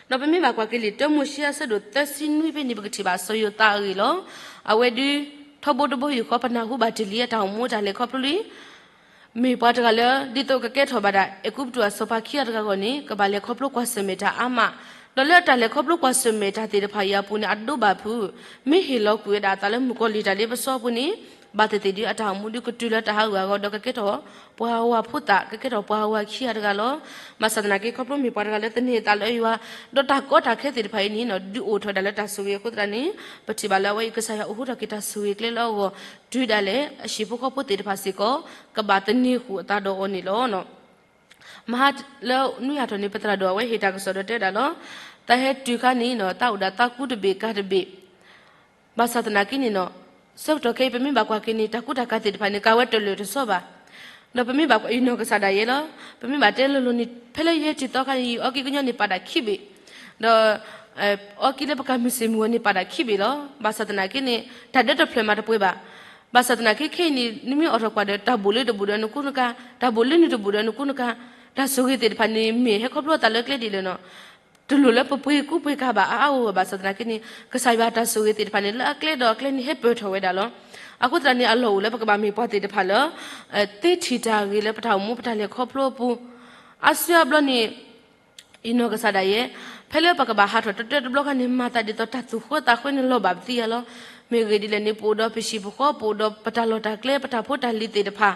ဒီးပမ့ၢ်ဘၣ်ကွၢ်က့ၤလံာ်တၢမိၤၡ့အဆၢဒိၣ်သၢဆံနွံဖဲန့ၣ် ပကထံၣ်ဘၣ်စီၤယိၤသးအဂ့ၢ်လီၤ. အဝဲဒုး ထီဘိတဘိယူၢ်ဃီ ပနၢ်ဟူဘၣ်တ့ၢ်လံအတၢ်အိၣ်မူတၢ်လဲၤခီဖျိလံ မ့ၢ်ပှၤတဂၤလၢ ဒ်သိးကကဲထီၣ်ဘၣ်ဒၣ် အဲၤကူပတူးအစီၤပၤခံဂၤတဂၤအဂီၢ်န့ၣ် ကဘၣ်လဲၤခီဖျိကွၢ်ဆၢၣ်မဲာ်တၢ်အါမး, ဒီးလၢအတၢ်လဲၤခီဖျိကွၢ်ဆၢၣ်မဲာ်တၢ်သ့ၣ်တဖၣ်အံၤအပူၤန့ၣ် အဒိဘၣ်ဖုး, မ့ၢ်ဟ့ၣ်လီၤကွံာ်ဝဲဒၣ်အသးလၢမုၣ်ကီၤလံၢ်တၢ်လ့ပစီအပူၤန့ၣ် ဘၣ်သ့ၣ်သ့ၣ်ဒုး အတၢ်အိၣ်မူဒုးကတုၤလၢတၢ်ဟးဂူာ်အဂီၢ် ဒီးကကဲထီၣ်ပှၤဝၤဖိသၣ် ကကဲထီၣ်ပှၤဝၤခံဂၤတဂၤလီၤ. ဘၣ်ဆၣ်သနာ်က့ ခီဖျိမ့ၢ်ပှၤတဂၤလၢသန့ၤအသးလၢယွၤ ဒီးတၢ်ကီတၢ်ခဲသ့ၣ်တဖၣ်အံၤန့ၣ် ဒုးအိၣ်ထီၣ်ဝဲဒၣ်လၢတၢ်ဆိၣ်ဂ့ၤအဃိသတးန့ၣ် ပထံၣ်ဘၣ်လၢအဝဲအံၤ ကစၢ်ယွၤအိးထီၣ်က့ၤတၢ်ဆိၣ်ဂ့ၤအကျဲလၢအဂီၢ် တုၤဒၣ်လဲာ် အဟံၣ်ဖိဃီဖိသ့ၣ်တဖၣ်စ့ၢ်ကီး ကဘၣ်သန့ၤဃုာ်အသးဒီးအီၤန့ၣ်လီၤ. မဟါလၢနွံဟးထီၣ်န့ၣ် ပသရၣ်ဒိၣ်အဝဲဟ့ၣ်တၢ်ကစီၣ်ဒီးတဲဝဲဒၣ်လီၤ. တၢ်ဟဲတုၤခါန့ၣ် တၢ်အိၣ်ဒၣ်သးကူတဘ့ၣ်ကၤတဘ့ၣ် ဘၣ်ဆၣ်သနာ်က့န့ၣ် ဆၢကတီၢ်ခဲအံၤ ပမ့ၢ်ဘၣ်ကွၢ်က့ၤန့ၣ် တၢ်ကူတၢ်ကၤသ့ၣ်တဖၣ်န့ၣ် ကၤဝဲတလၢာ်တစီဘၣ်. ဒီးပမ့ၢ်ဘၣ်ကွၢ် ယနီၢ်ကစၢ်ဒၣ်ယဲလီၤ. ပမ့ၢ်ဘၣ်တဲလိၤလိၤန့ၣ် ဖဲလၢယဟဲတုၤသီခါန့ၣ် ယအီကံကညီန့ၣ်ပာ်ဒၣ်ခံဘ့ၣ်, ဒီး အီကံလၢပကၤမုၢ်ဆ့ၣ်မုၢ်ဂီၤန့ၣ်ပာ်ဒၣ်ခံဘ့ၣ်လီၤ. ဘၣ်ဆၣ်သနာ်က့န့ၣ် တၢ်ဒၢတဖျၢၣ်မးတပှဲၤဘၣ်. ဘၣ်ဆၣ်သနာ်က့ခဲအံၤန့ၣ် နမ့ၢ်အိးထီၣ်ကွၢ်ဒီး တၢ်ဘိၣ်လၢတဘိၣ်ဒီးနကူနကၤ, တၢ်ဘိၣ်လၢနတဘိၣ်ဒီးနကူနကၤ, တၢ်ဆိၣ်ဂ့ၤသ့ၣ်တဖၣ်န့ၣ် မ့ၢ်ဟဲခီဖျိအသးလၢကျဲဒ်လဲၣ်န့ၣ် တလိၣ်လၢပပှ့ၤကူပှ့ၤကၤဘၣ်အါအါဂီၢ်ဂီၢ်ဘၣ်ဆၣ်သနာ်က့န့ၣ် ကစၢ်ယွၤတၢ်ဆိၣ်ဂ့ၤသ့ၣ်တဖၣ်န့ၣ် လၢအကျဲဒီးအကျဲန့ၣ်ဟဲပၢၢ်ထီၣ်ဝဲဒၣ်လီၤ. အဃိသတးန့ၣ် အလီၢ်အိၣ်လၢပကဘၣ်မ့ၢ်ပှၤသ့ၣ်တဖၣ်လၢ သ့ထံၣ်တၢ်ဂ့ၤလၢပတၢ်အိၣ်မူပတၢ်လဲၤခီဖျိအပူၤ, အါစုအါဘျီန့ၣ် ယနီၢ်ကစၢ်ဒၣ်ယဲ ဖဲလၢပကဘၣ်ဟးထီၣ်တတၢတဘျီခါန့ၣ် မၤသးဒ်သိးတၢ်သူၣ်ဃၢသးဃၢန့ၣ်လီၤဘၣ်ပသံယါလီၤ. မ့ၢ်ဂ့ၢ်ဒ်လဲၣ်န့ၣ် ပအိၣ်ဒီးပဟံၣ်ပဃီ ပအိၣ်ဒီးပတၢ်လီၢ်တၢ်ကျဲ ပတၢ်ဖိတၢ်လံၤသ့ၣ်တဖၣ်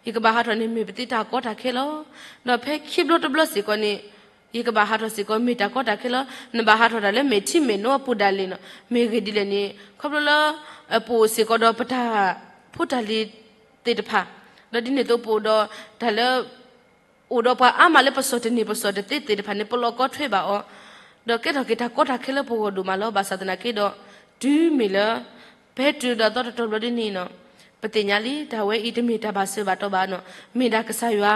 ယကဘၣ်ဟးထီၣ်န့ၣ် မ့ၢ်ပသ့တၢ်ကီတၢ်ခဲလီၤ. ဒီးဖဲခံဘျီတဘျီစ့ၢ်ကီးန့ၣ် ယကဘၣ်ဟးထီၣ်စ့ၢ်ကီး မ့ၢ်တၢ်ကီတၢ်ခဲလီၤ. နဘၣ်ဟးထီၣ်တၢ်လၢမဲာ်ထံမဲာ်နိအပူၤဒၣ်လဲာ်န့ၣ် မ့ၢ်ဂ့ၢ်ဒ်လဲၣ်န့ၣ် ခီဖျိလၢ ပအိၣ်စ့ၢ်ကီးဒီးပတၢ်ဖိတၢ်လံၤသ့ၣ်တဖၣ်, ဒီးဒ်န့ၣ်အသိးပအိၣ်ဒီးတၢ်လၢ အိၣ်ဒီးပှၤအါမးလၢပစီၢ်တန့ၢ်ပစီၢ်တသ့သ့ၣ်တဖၣ်န့ၣ် ပလီၢ်ကီထွဲဘၣ်အီၤ, ဒီးကဲထီၣ်က့ၤတၢ်ကီတၢ်ခဲလၢပဂီၢ်ဒိၣ်မးလီၤ. ဘၣ်ဆၣ်သနာ်က့ဒီး တုၤမ့ၢ်လၢ ပဟဲတုၤဒီးသီတတီၤဘျီဒ်န့ၣ် ပသ့ၣ်ညါလံ တၢ်ဝဲအံၤတမ့ၢ်တၢ်ဘၣ်စၢၤဘၣ်တီၢ်ဘၣ်န့ၣ် မ့ၢ်ဒၣ်ကစၢ်ယွၤ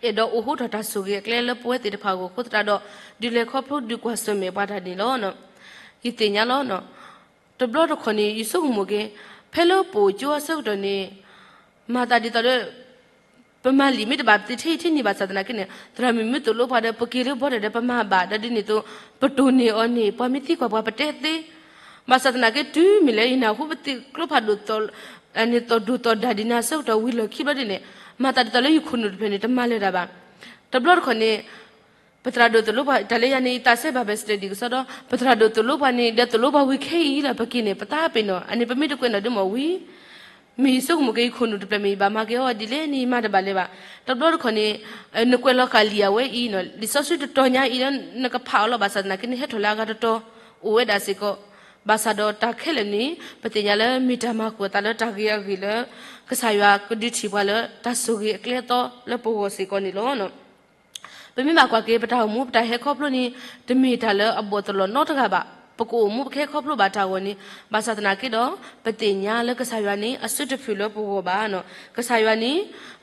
အဲၣ်ဒိးအိးဟိထီၣ်တၢ်ဆိၣ်ဂ့ၤအကျဲလၢပဝဲသ့ၣ်တဖၣ်အဂီၢ်အဃိသတးဒီး ဒုးလဲၤခီဖျိဒုးကွၢ်ဆၢၣ်မဲာ်ပှၤတၢ်န့ၣ်လီၤ. ယသ့ၣ်ညါလီၤ. တဘျီတခီၣ်န့ၣ် ယဆိကမိၣ်က့ၤ ဖဲလၢပအိၣ်ကၠိအဆၢကတီၢ်န့ၣ် မၤသးဒ်သိးလၢ ပမၤလံာ်မ့ၢ်တဘၣ်ပသ့ထဲအံၤထဲန့ၣ်ဘၣ်ဆၣ်သနာ်က့န့ၣ် သရၣ်မုၣ်မ့ၢ်သိၣ်လိပှၤဒီး ပက့ၤလၢဘီဒီး ပမၤဘၣ်ဒီးဒ်န့ၣ်အသိး ပတိၢ်န့ၢ်အီၤန့ၣ် ပှၤမ့ၢ်သံကွၢ်ပှၤပတဲသ့ ဘၣ်ဆၣ်သနာ်က့တုၤမ့ၢ်လၢယနၢ်ဟူပသံးကျိဖးဒိၣ် န့ၣ်သိးဒိၣ်သိးဒၣ်ဒ်န့ၣ်အဆၢကတီၢ်ဝံၤလီၢ်ခံဘျီဒ်န့ၣ် မၤသးဒ်သိးလၢယခိၣ်နူာ်တဖျၢၣ်န့ၣ် တမၤလၢၤတၢ်ဘၣ်. တဘျီတခီၣ်န့ၣ် ပသရၣ်ဒိၣ်သိၣ်လိပှၤ တၢ်လၢယၤန့ၣ် ယသးစဲဘၣ် Bible study ကစီဒီ ပသရၣ်ဒိၣ်သိၣ်လိပှၤန့ၣ် ဒီးသိၣ်လိပှၤဝံၤခဲအံၤလီၤ ပက့ၤန့ၣ် ပသးပ့ၤနီၣ် အန့ၣ်ပမ့ၢ်တကွဲးနီၣ်ဒ်မ့ၢ်ဝံၤ မ့ၢ်ယဆိကမိၣ်က့ၤယခိၣ်နူာ်တဖျၢၣ်မ့ၢ်ယဘၣ်မၤက့ၤအီၤဒ်လဲၣ်န့ၣ် ယမၤတဘၣ်လၢၤဘၣ်. တဘျီတခီၣ်န့ၣ် နကွဲးလီၤဃာ်လံာ်အဝဲအံၤန့ၣ် လံာ်စီဆှံတတီၤညါအံၤလၢနကဖးအီၤလီၤ ဘၣ်ဆၣ်သနာ်က့န့ၣ် ဟဲထီၣ်လၢအဂၤတတီၤ အိၣ်ဝဲဒၣ်စ့ၢ်ကီး ဘၣ်ဆၣ်ဒီးတၢ်ခဲလၢာ်န့ၣ် ပသ့ၣ်ညါလၢမ့ၢ်တၢ်မၤဃုာ်အသးလၢတၢ်ဂ့ၤအဂ့ၢ်လၢ ကစၢ်ယွၤကဒုးထံၣ်ပှၤလၢတၢ်ဆိၣ်ဂ့ၤအကျဲအသီလၢပဂီၢ်စ့ၢ်ကီးန့ၣ်လီၤ. ပမ့ၢ်ဘၣ်ကွၢ်က့ၤ ပတၢ်အိၣ်မူပတၢ်ဟဲခီဖျိန့ၣ် တမ့ၢ်တၢ်လၢအဘီၣ်သလီၢ်နီတဂၤဘၣ်. ပကအိၣ်မူပကဟဲခီဖျိဘၣ်တၢ်ဂီၤန့ၣ် ဘၣ်ဆၣ်သနာ်က့ဒီး ပသ့ၣ်ညါလၢကစၢ်ယွၤန့ၣ် အစုတဖုၣ်လၢပဂီၢ်ဘၣ်န့ၣ် ကစၢ်ယွၤန့ၣ်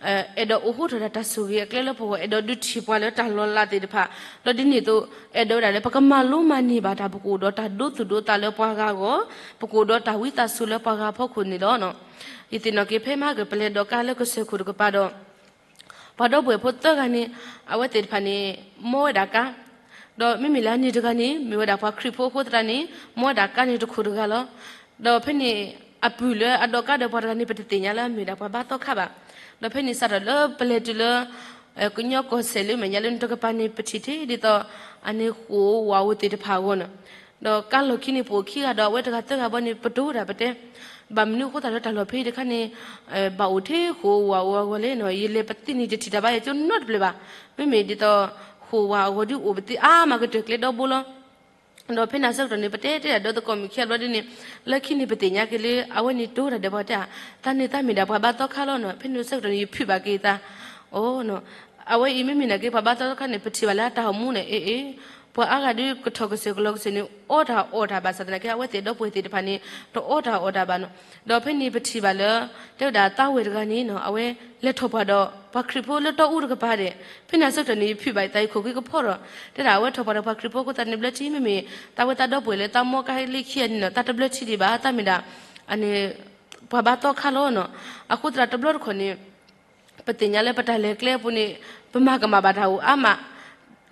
အဲၣ်ဒိးအိးဟိထီၣ်တၢ်ဆိၣ်ဂ့ၤအကျဲလၢပဂီၢ် အဲၣ်ဒိးဒုးထံၣ်ပှၤလၢတၢ်လီၤလးသ့ၣ်တဖၣ် ဒီးဒ်န့ၣ်အသိး အဲၣ်ဒိးဝဲဒၣ်လၢ ပကမၤလိမၤန့ၢ်ဘၣ်တၢ် ပကအိၣ်ဒီးတၢ်ဒိသူၣ်ဒိသးလၢပှၤဂၤအဂီၢ် ပကအိၣ်ဒီးတၢ်ဝံသးစူၤလၢပှၤဂၤအဖီခိၣ်န့ၣ်လီၤ. ယသ့ၣ်နီၣ်က့ၤဖဲမဟါကပလဲၤဒိးကါလၢကစၢၢ်ခိၣ်တကပၤဒီး ပှၤဒီပုၢ်ဝဲၢ်ဖိသၢဂၤန့ၣ် အဝဲသ့ၣ်တဖၣ်န့ၣ် မီဝဲဒၣ်ကါ, ဒီးမ့မ့ၢ်လၢအန့ၣ်တဂၤန့ၣ် မ့ၢ်ဝဲဒၣ်ပှၤခရံာ်ဖိအဃိသတးန့ၣ် မီဝဲဒၣ်ကါန့ၣ်တခိၣ်တဂၤလီၤ. ဒီးဖဲန့ၣ် အပုၢ်လၢအဒိးကါဒီးပှၤတဂၤန့ၣ် ပတသ့ၣ်ညါလၢအမ့ၢ်ဒၣ်ပှၤဘါသီခါဘၣ်. ဒီးဖဲန့ၣ်စးထီၣ်လၢပလဲၤတုၤလၢ ကညီကီၢ်စဲၣ်လၢမဲာ်ညါလၢန့ၣ်တကပၤန့ၣ် ပထံၣ်ထဲဒ်သိး အန့ၣ်ဃိာ်ဝးအိၣ်သ့ၣ်တဖၣ်အဂီၢ်န့ၣ် ဒီးကါလီၢ်ခံန့ၣ် ပအိၣ်ခံဂၤဒီးအဝဲတဂၤသၢဂၤဘီန့ၣ် ပတိၢ်ဝဲဒၣ်ပတဲ ဘၣ်မနုၤအဃိသတးလၢတၢ်လီၢ်ဖဲအံၤတခါန့ၣ် ဘၣ်အိၣ်ထဲဃိာ်ဝးအိၣ်အဂီၢ်လဲၣ်န့ၣ် ယလဲၤပသ့ၣ်န့ၣ်တထံၣ်တၢ်ဘၣ်ယဲၢ်ကၠိနီတဖျၢၣ်ဘၣ်. မ့မ့ၢ်ဒ်သိး ဃိာ်ဝးအဂီၢ်ဒုးအိၣ်ပသ့ၣ်အါမးကတၢၢ်ကျဲဒီဘိလီၤ. ဒီးဖဲန့ၣ်အဆၢကတီၢ်န့ၣ် ပတဲတဲဒၣ်ဒီးသကိးမုၣ်ခံဂၤဘျီဒ်န့ၣ် လၢခံန့ၣ် ပသ့ၣ်ညါက့ၤလၢ အဝဲန့ၣ်တိၢ်ဝဲဒၣ်ဒီးပှၤတဲ သးန့ၣ်သးမ့ၢ်ဒၣ်ပှၤဘါသီခါလီၤန့ၣ်. ဖဲန့ၣ်အဆၢကတီၢ်န့ၣ် ယဖုးဘၣ်က့ၤသး အိ အဝဲအံၤမ့မ့ၢ်နာ်က့ ပှၤဘါသီခါန့ၣ် ပထံၣ်ဘၣ်လၢအတၢ်အိၣ်မူန့ၣ် အ့ၣ်အ့ၣ် ပှၤအါဂၤဒုးကထီၣ်ကစၢၢ်ကလီၤကစၢၢ်န့ၣ် အီတၢ်အီတၢ်ဘၣ်ဆၣ်သနာ်က့ အဝဲသ့ၣ်ဒီပုၢ်ဝဲၢ်သ့ၣ်တဖၣ်န့ၣ် တအီတၢ်အီတၢ်ဘၣ်န့ၣ်. ဒီးဖဲန့ၣ်ပထံၣ်ဘၣ်လၢ တဲဝဲဒၣ်သးဝဲၢ်တဂၤန့ၣ် အဝဲလဲၤထီၣ်ပှၢ်ဒီး ပှၤခရံာ်ဖိလၢတီအူတကပၤဒဲး. ဖဲန့ၣ်အဆၢကတီၢ်န့ၣ် ယဖုးဘၣ်သးယခိၣ်က့ကဖီဒီး တဲဒၣ်အဝဲထီၣ်ပှၢ်ဒီးပှၤခရံာ်ဖိအဃိသတးန့ၣ် ဘျၢထံမ့မ့ၢ် သးဝဲသးဒီပုၢ်ဝဲၢ်လၢသးမီကါလၢခံဂၤန့ၣ် သးတဘျၢထံဒံးဘၣ် သးမ့ၢ်ဒၣ် ပှၤဘါသီခါလီၤန့ၣ်. အဃိသတးတဘျီတခီၣ်န့ၣ် ပသ့ၣ်ညါလၢပတၢ်လဲၤကျဲအပူၤန့ၣ် ပမၤကမၣ်ဘၣ်တၢ်အိၣ်အါမး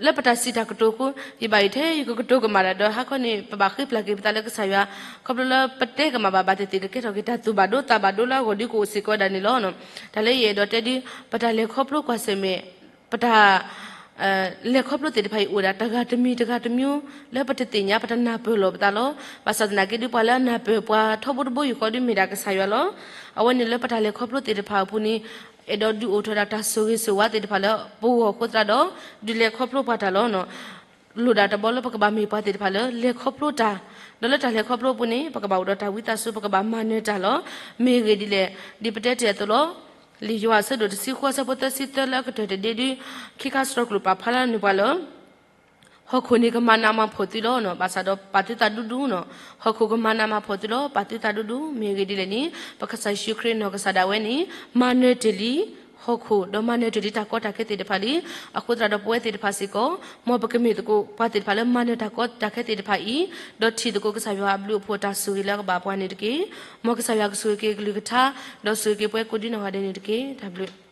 လၢပတၢ်စံးတၢ်ကတိၤအဃိ ယဘၣ်ယိၣ်ထဲယကကတိၤကမၣ်ဒၣ်ဒီး ဟါခီန့ၣ် ပဘၣ်ဃ့ပျၢ်က့ၤပသးလၢကစၢ်ယွၤ ခီဖျိလၢပတဲကမၣ်ဘၣ်ဘၣ်သ့ၣ်သ့ၣ် ကကဲထီၣ်က့ၤတၢ်သူၣ်ဘၣ်ဒိသးဘၣ်ဒိလၢအဂီၢ်ဒုးကအိၣ်စ့ၢ်ကီးဝဲဒၣ်န့ၣ်လီၤ. တၢ်လၢယအဲၣ်ဒိးတဲဒုး ပတၢ်လဲၤခီဖျိကွၢ်ဆၢၣ်မဲာ် ပတၢ် လဲၤခီဖျိသ့ၣ်တဖၣ်အံၤအိၣ်ဒၣ်တဂၤတမံၤတဂၤတမျိုး လၢပတသ့ၣ်ညါ ပတနၢ်ပၢၢ်လိာ်ပသးလီၤ. ဘၣ်ဆၣ်သနာ်က့ဒုး ပှၤလၢအနၢ်ပၢၢ်ပှၤထီဘိတဘိယူၢ်ဃီဒုးမ့ၢ်ဒၣ်ကစၢ်ယွၤလီၤ. အဝဲန့ၣ်လၢပတၢ်လဲၤခီဖျိသ့ၣ်တဖၣ်အပူၤန့ၣ် အဲၣ်ဒိးဒုးအိၣ်ထီၣ်ဒၣ်တၢ်ဆိၣ်ဂ့ၤဆိၣ်ဝါသ့ၣ်တဖၣ်လၢပဂီၢ်အဃိသတးဒီး ဒုးလဲၤခီဖျိပှၤတၢ်လီၤ. လိၣ်ဒၣ်တဘျီလၢပကဘၣ်မ့ၢ်ပှၤသ့ၣ်တဖၣ်လၢလဲၤခီဖျိတၢ်, ဒီးလၢတၢ်လဲၤခီဖျိအပူၤန့ၣ် ပကဘၣ်အိၣ်ဒီးတၢ်ဝံသးစူၤ ပကဘၣ်မၤနၢၤတၢ်လီၤ. မ့ၢ်အဂ့ၢ်ဒ်လဲၣ်, ဒ်ပတဲတ့ၢ်အသိးလီၤ. လံာ်ယိၤဟၣ်အဆၢဒိၣ်တဆံဃုအဆၢဖိသၢဆံသၢလၢအကတၢၢ်တဒ့ဒုး ခံခါစရီကျိာ်ပာ်ဖျါလၢနၢ်ပှၤလၢ ဟီၣ်ခိၣ်န့ၣ်ကမၤနးမၤဖှီၣ်သုလီၤ. ဘၣ်ဆၣ်ဒီးပာ်သုသးဒူဒူနီၤ. ဟီၣ်ခိၣ်ကမၤနးမၤဖှီၣ်သုလီၤ, ပာ်သုသးဒူဒူ. မ့ၢ်အဂ့ၢ်ဒ်လဲၣ်န့ၣ် ပကစၢ်ယ့ၣ်ၡူးခရံာ်နီၢ်ကစၢ်ဒၣ်ဝဲန့ၣ် မၤနၢၤတ့ၢ်လံ ဟီၣ်ခိၣ် ဒီးမၤနၢၤတ့ၢ်လံတၢ်ကီတၢ်ခဲသ့ၣ်တဖၣ်လံ. အဃိသတးဒီးပဝဲသ့ၣ်တဖၣ်စ့ၢ်ကီး မ်ပကမ့ၢ်သကိးပှၤသ့ၣ်တဖၣ်လၢမၤနၢၤတၢ်ကီတၢ်ခဲသ့ၣ်တဖၣ်အံၤ, ဒီးထံၣ်သကိးကစၢ်ယွၤအဘျုးအဖှိၣ်တၢ်ဆိၣ်ဂ့ၤလၢအကဘၣ်ပှၤန့ၣ်တက့ၢ်. မ်ကစၢ်ယွၤကဆိၣ်ဂ့ၤက့ၤအကလုၢ်ကထါ, ဒီးဆိၣ်ဂ့ၤက့ၤပဝဲကိးဒံနီၢ်ဂၤဒဲးန့ၣ်တက့ၢ်. တၢ်ဘျုး